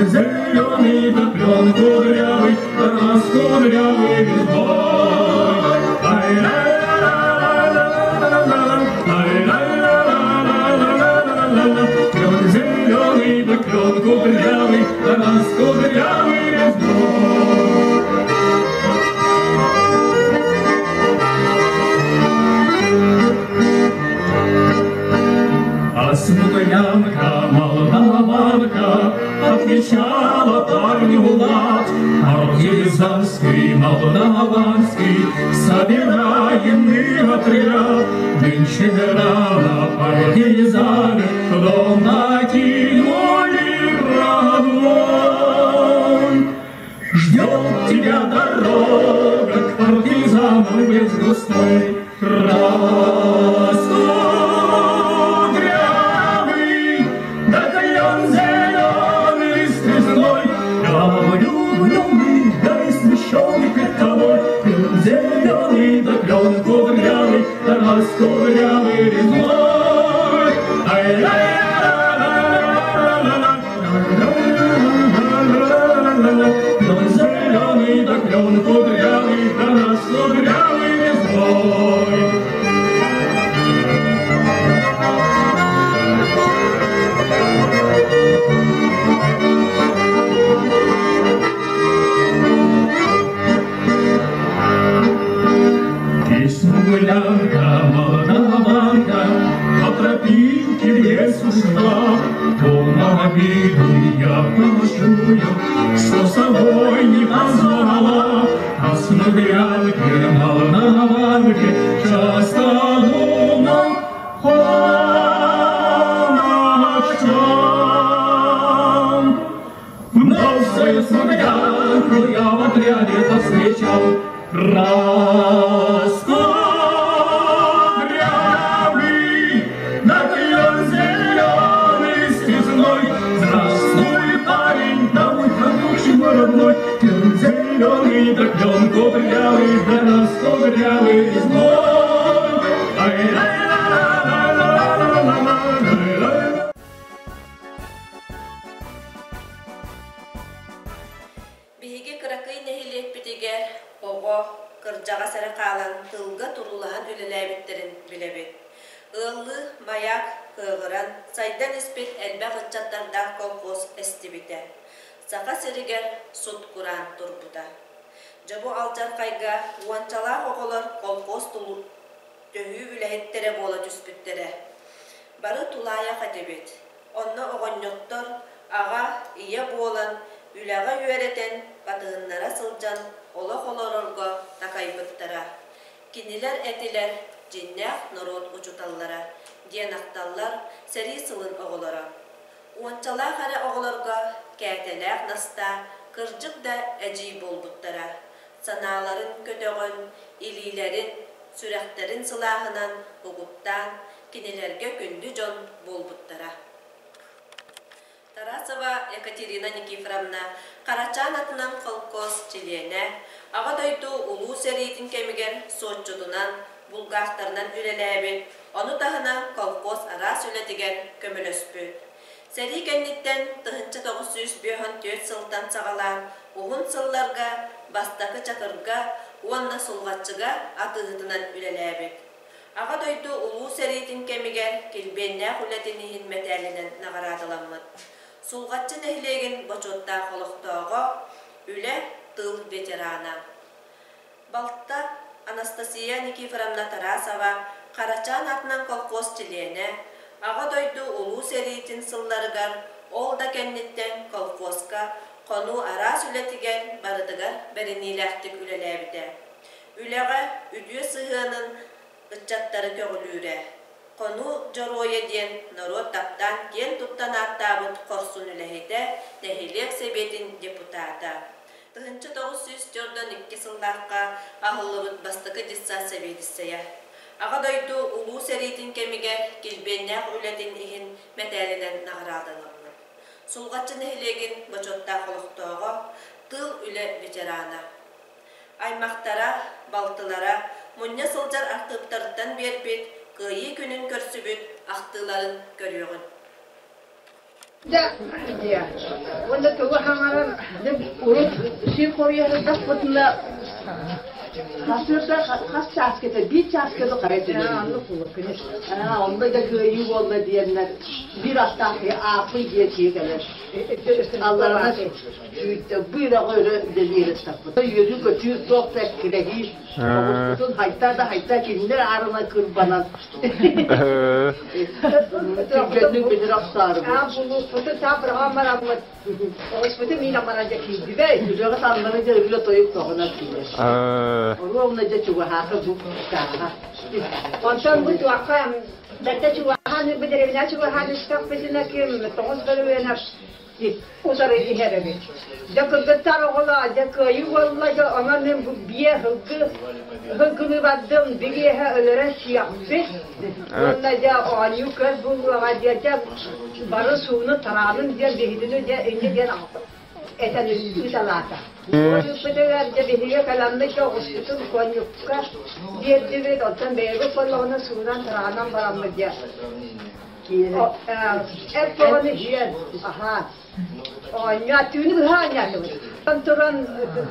Зеленый да клен кудрявый, раскудрявый резной. Клен зеленый да клен кудрявый, раскудрявый резной. А смуглянка, молдаванка, отвечала парню лад. Партизанский, молдаванский, собираем мы отряд. Нынче рано партизаны дом покинули родной. Ждет тебя дорога к партизанам без густой. Раскудрявый, да клен зеленый стрезной, я влюбленный, да и смущенный пред тобой. Клен зеленый, да клен кудрявый, да раскудрявый резной. Ай-ла-ла-ла-ла-ла-ла-ла-ла-ла-ла-ла. Клен зеленый, да клен кудрявый, да раскудрявый резной. И смуглянка, молдаванка, по тропинке в лес ушла, то на обиду я почую, что с собой не позвала. А смуглянке, молдаванке, часто думал о ночам. Вновь свою смуглянку я в отряде повстречал. Раскудрявый, да клен зеленый стезной, Здравствуй, парень, домой хороший мой родной. Клен зеленый, да клен кудрявый, да раскудрявый резной. Ай-ла-ла-ла-ла-ла-ла-ла-ла-ла. Биһиги кыракый нэһилиэкпитигэр оҕо, кырдьаҕас түммэттэрин билэбит. Ыаллыы маяк кыаҕыран, сайдан испит элбэх ыччаттардаах колхоз эстибитэ. Саха сиригэр сут-кураан турбута. Дьэ бу алдьархайга уончалаах оҕолор колхоз төһүү үлэһиттэрэ буола түспүттэрэ. Бары тулаайах этибит. Онно оҕонньоттор аҕа, ийэ буолан, үлэҕэ үөрэтэн, батыһыннара сылдьан олох олорорго такайбыттара. Кинилэр этилэр дьиҥнээх норуот учууталлара, диэн ахталлар сэрии сылын оҕолоро. Уончалаах эрэ оҕолорго Кээтэлээх Настаа кырдьык да эдьиий буолбуттара. Санааларын көтөҕөн, илиилэрин, сүрэхтэрин сылааһынан угуттаан, кинилэргэ күндү дьон буолбуттара. Тарасова Екатерина Никифоровна Харачаан атынан холкуос чилиэнэ, Аҕа дойду Улуу сэриитин кэмигэр суотчутунан, булгаахтарынан үлэлээбит, ону таһынан колхоз араас үлэтигэр көмөлөспүт. Сэрии кэнниттэн 1954 сылтан саҕалаан уһун сылларга Бастакы Чакырга уонна Сулҕаччыга атыыһытынан үлэлээбит. Аҕа дойду Улуу сэриитин кэмигэр килбиэннээх үлэтин иһин мэтээлинэн наҕараадаламмыт. Сулҕаччы нэһилиэгин бочуоттаах олохтооҕо, үлэ, тыыл ветерана. Балта Анастасия Никифоровна Тарасова Харачаан атынан колхоз чилиэнэ, Аҕа дойду Улуу сэриитин сылларыгар, ол да кэнниттэн колхозка хонуу араас үлэтигэр барытыгар бэриниилээхтик үлэлээбитэ. Үлэҕэ үтүө сыһыанын ыччаттары көҕүлүүрэ. Хонуу дьоруойа диэн норуот таптаан киэн туттан ааттаабыт хорсун үлэһитэ, нэһилиэк сэбиэтин депутата. 1942 сыллаахха аһыллыбыт бастакы детсад сэбиэдиссэйэ. Аҕа дойду Улуу сэриитин кэмигэр килбиэннээх үлэтин иһин мэтээлинэн наҕараадаламмыт. Сулҕаччы нэһилиэгин бочуоттаах олохтооҕо, тыыл үлэ ветерана. Аймахтара, балтылара мунньа сылдьар архыыптарыттан биэрбит Кыайыы күнүн көрсүбүт ахтыыларын көрүөҕүн. Да, уонна тугу хаҥарар урут сир хоруйаһырдахпытына хасыарда хас чааската биир чааската хайа түнэ онно да кыайыы буолла диэннэр биир аттаах ааппый диэн киһи кэлэр алларана быыраҕы өрө үлэлиир ыстаппыт үөрүү-көтүү туох да эккирэһии оҕуспутун хайта да хайта кинилэр аарына кырбанан түргэнник билир охсоорубут булууспутун таабырҕаан бараммыт оҕуспутун миин амара дьэ киирдибэй Үлэҕэ таннары дьэ үлэ тойук тоҕунан киирэр оруобуна дьэ чугаһаата бу чааһа онтон бу туохха бэртэ чугаһаан бу дэриэбинэ чугаһаан истэхпитинэ ким тоҕус бөрүөнэп утары иһэр эбит. Дьэ кыргыттар оҕолоор, дьэ кыайыы буолла, дьэ онон мин бу биэ һылгы һылгылыы бардым, бириэһэ өлөрөн сиэхпит. Уонна дьэ оонньуу көр буолуоҕа диэн дьэ бары сууну тараанын диэн биһигини дьэ инньэ диэн этэн ыыталаата. Ол ыыппытыгар дьэ биһиги кэлэммит дьэ оҕуспутун коньюкка биэрдибит, оттон бэйэбит буоллаҕына суунан тараанан бараммыт дьэ Эт тоҕону иһиэн, аһаан. Оонньоо, түүнү быһа оонньоотубут. Туран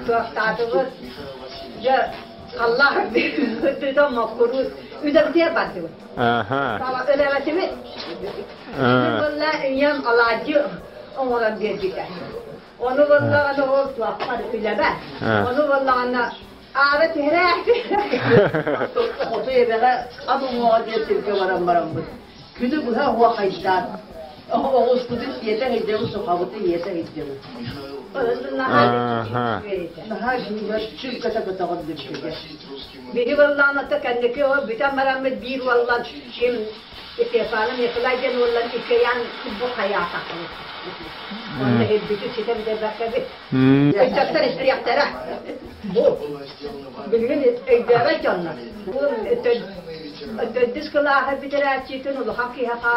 туохтаатыбыт, дьэ, халлаах үрдүтэ моккуруут үлэбитигэр бардыбыт. Үлэбэтибит. Буолла ийэм алаадьы оҥорон биэрбитэ. Ону буоллаҕына ол туохпар үлэбэ. Ону буоллаҕына Аара түһэрээт. Хоту эбэҕэ ат уҥуоҕа диэн сиргэ баран бараммыт, күнү быһа оһуохайдаан, оҕуспутун сиэтэ сылдьабыт, сухабытын иэтэ сылдьабыт. Наһаа үчүгэй, сүргэтэ көтөҕөн бүппүтэ. Биһи уоллаан ото кэнники ол бүтэн бараммыт биир уоллан ким Степанов Николай диэн уоллан иккиэйээн бу хайаатахпыт. Онно ирбити ситэн биэрбэккэбит. Ыччаттар истиэхтэрэ. Бу билигин өйдөөбөт дьоннор. Бу төрдүс кылааһы бүтэрээччитин улахан киһиэхэ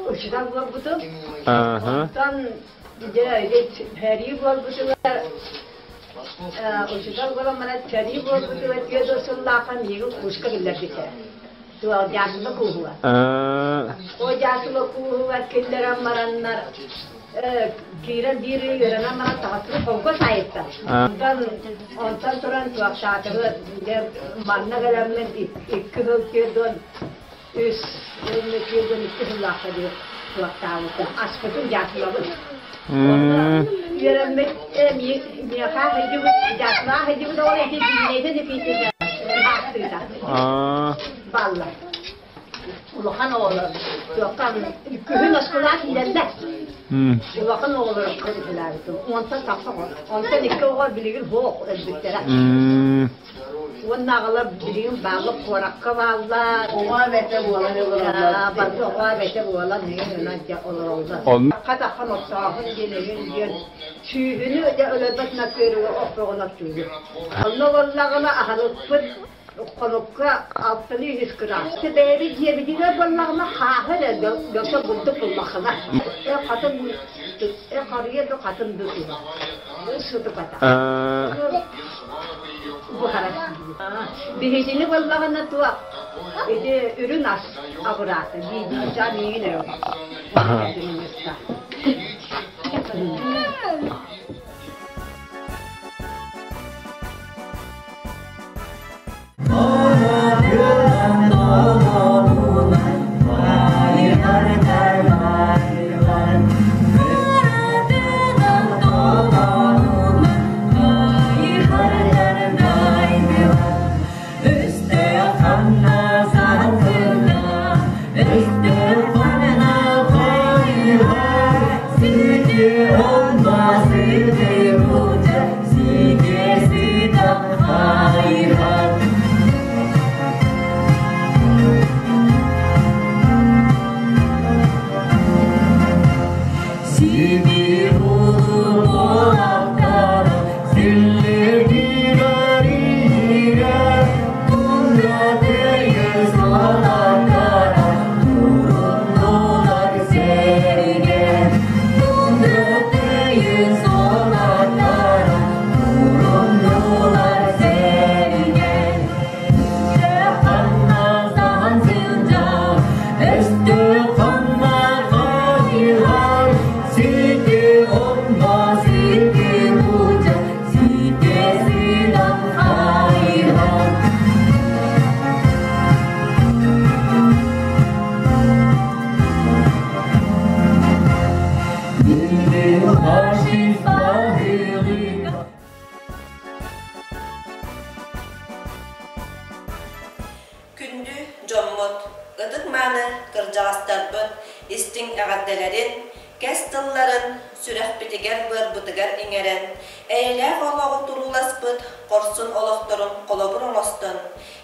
учуутал буолбутум. Онтон дьэ сэрии буолбутугар учуутал буолан баран сэрии буолбутугар түөрт сыллаахха миигин курска киллэрбиттэрэ. Дьаасыла кууһугар. О дьаасыла кууһугар киллэрэн бараннар. Киирэн биир ый үөрэнэн баран таҕыстыбыт холкуос аайыттан. Онтон онтон туран туохтаатыбыт дьэ манна кэлэммин икки сыл 43 уонна 42 сыллаахха диэри туохтаабытым. Аспытым дьаакылабын. Үөрэммит миэхэ сылдьыбыт дьаакылаах сылдьыбыт оҕо ити Зинаида Никитина аахтыыта бааллар. Улахан оҕолор туохха күһүн оскуолаҕа киирэллэр. Улахан оҕолор көрүлээбитим. Онтон тахса оҕо. Онтон икки оҕо билигин суох өлбүттэрэ. Уонна аҕалар билигин бааллар куоракка бааллар. Оҕо эбэтэ буолан олороллор. Барыта оҕо эбэтэ буолан ынан дьэ олороллор. Хатахан оттооһун диэн эҥин диэн сүүһүнү дьэ өлөрбөт накыырыга охтоҕун оттуугут. Онно буоллаҕына аһылыкпыт Хонукка алтаны үһүс кыраас. Бэйэбит дьиэбитигэр буоллаҕына хааһы эрэ дьонто бурдук буллаххына. Э хатын э харыйа да хатын да суох. Сытыпата. Буһара. Биһигини буоллаҕына туох ити үрүн ас абыраата дии дии миигин эрэ. Күндү дьоммут, ытык-мааны кырдьаҕастарбыт истиҥ эҕэрдэлэрин, кэс тылларын сүрэхпитигэр-быарбытыгар иҥэрэн, эйэлээх олоҕу турууласпыт хорсун олохторун холобур оҥостон,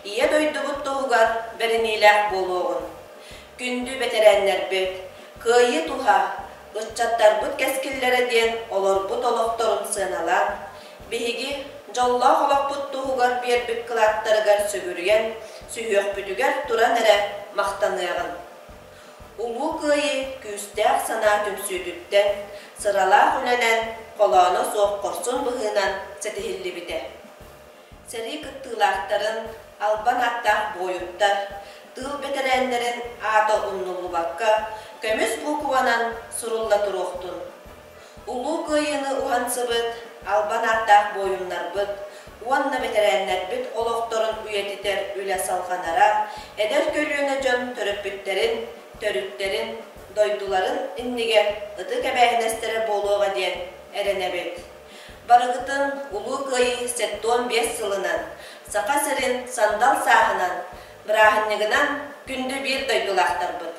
Ийэ дойдубут туһугар бэриниилээх буолуоҕун. Күндү бэтэрээннэрбит, Кыайыы туһа, ыччаттарбыт кэскиллэрэ диэн олорбут олохторун сыаналаан, биһиги дьоллоох олохпут туһугар биэрбит кылааттарыгар сүгүрүйэн, сүһүөхпүтүгэр туран эрэ махтаныаҕын. Улуу Кыайыы күүстээх санаа түмсүүтүттэн, сыралаах үлэнэн, холооно суох хорсун быһыынан ситиһиллибитэ. Сэрии кыттыылаахтарын, албан ааттаах буойуттар, тыыл бэтэрээннэрин аата умнуллубакка, көмүс буукубанан сурулла туруохтун. Улуу Кыайыыны уһансыбыт албан ааттаах буойуннарбыт уонна бэтэрээннэрбит олохторун үйэтитэр үлэ салҕанара, эдэр көлүөнэ дьон төрөппүттэрин, төрүттэрин, дойдуларын иннигэр ытык эбээһинэстэрэ буолуоҕа диэн эрэнэбит. Барыгытын Улуу Кыайыы 75 сылынан, Саха сирин сандал сааһынан, бырааһынньыгынан күндү биир дойдулаахтарбыт!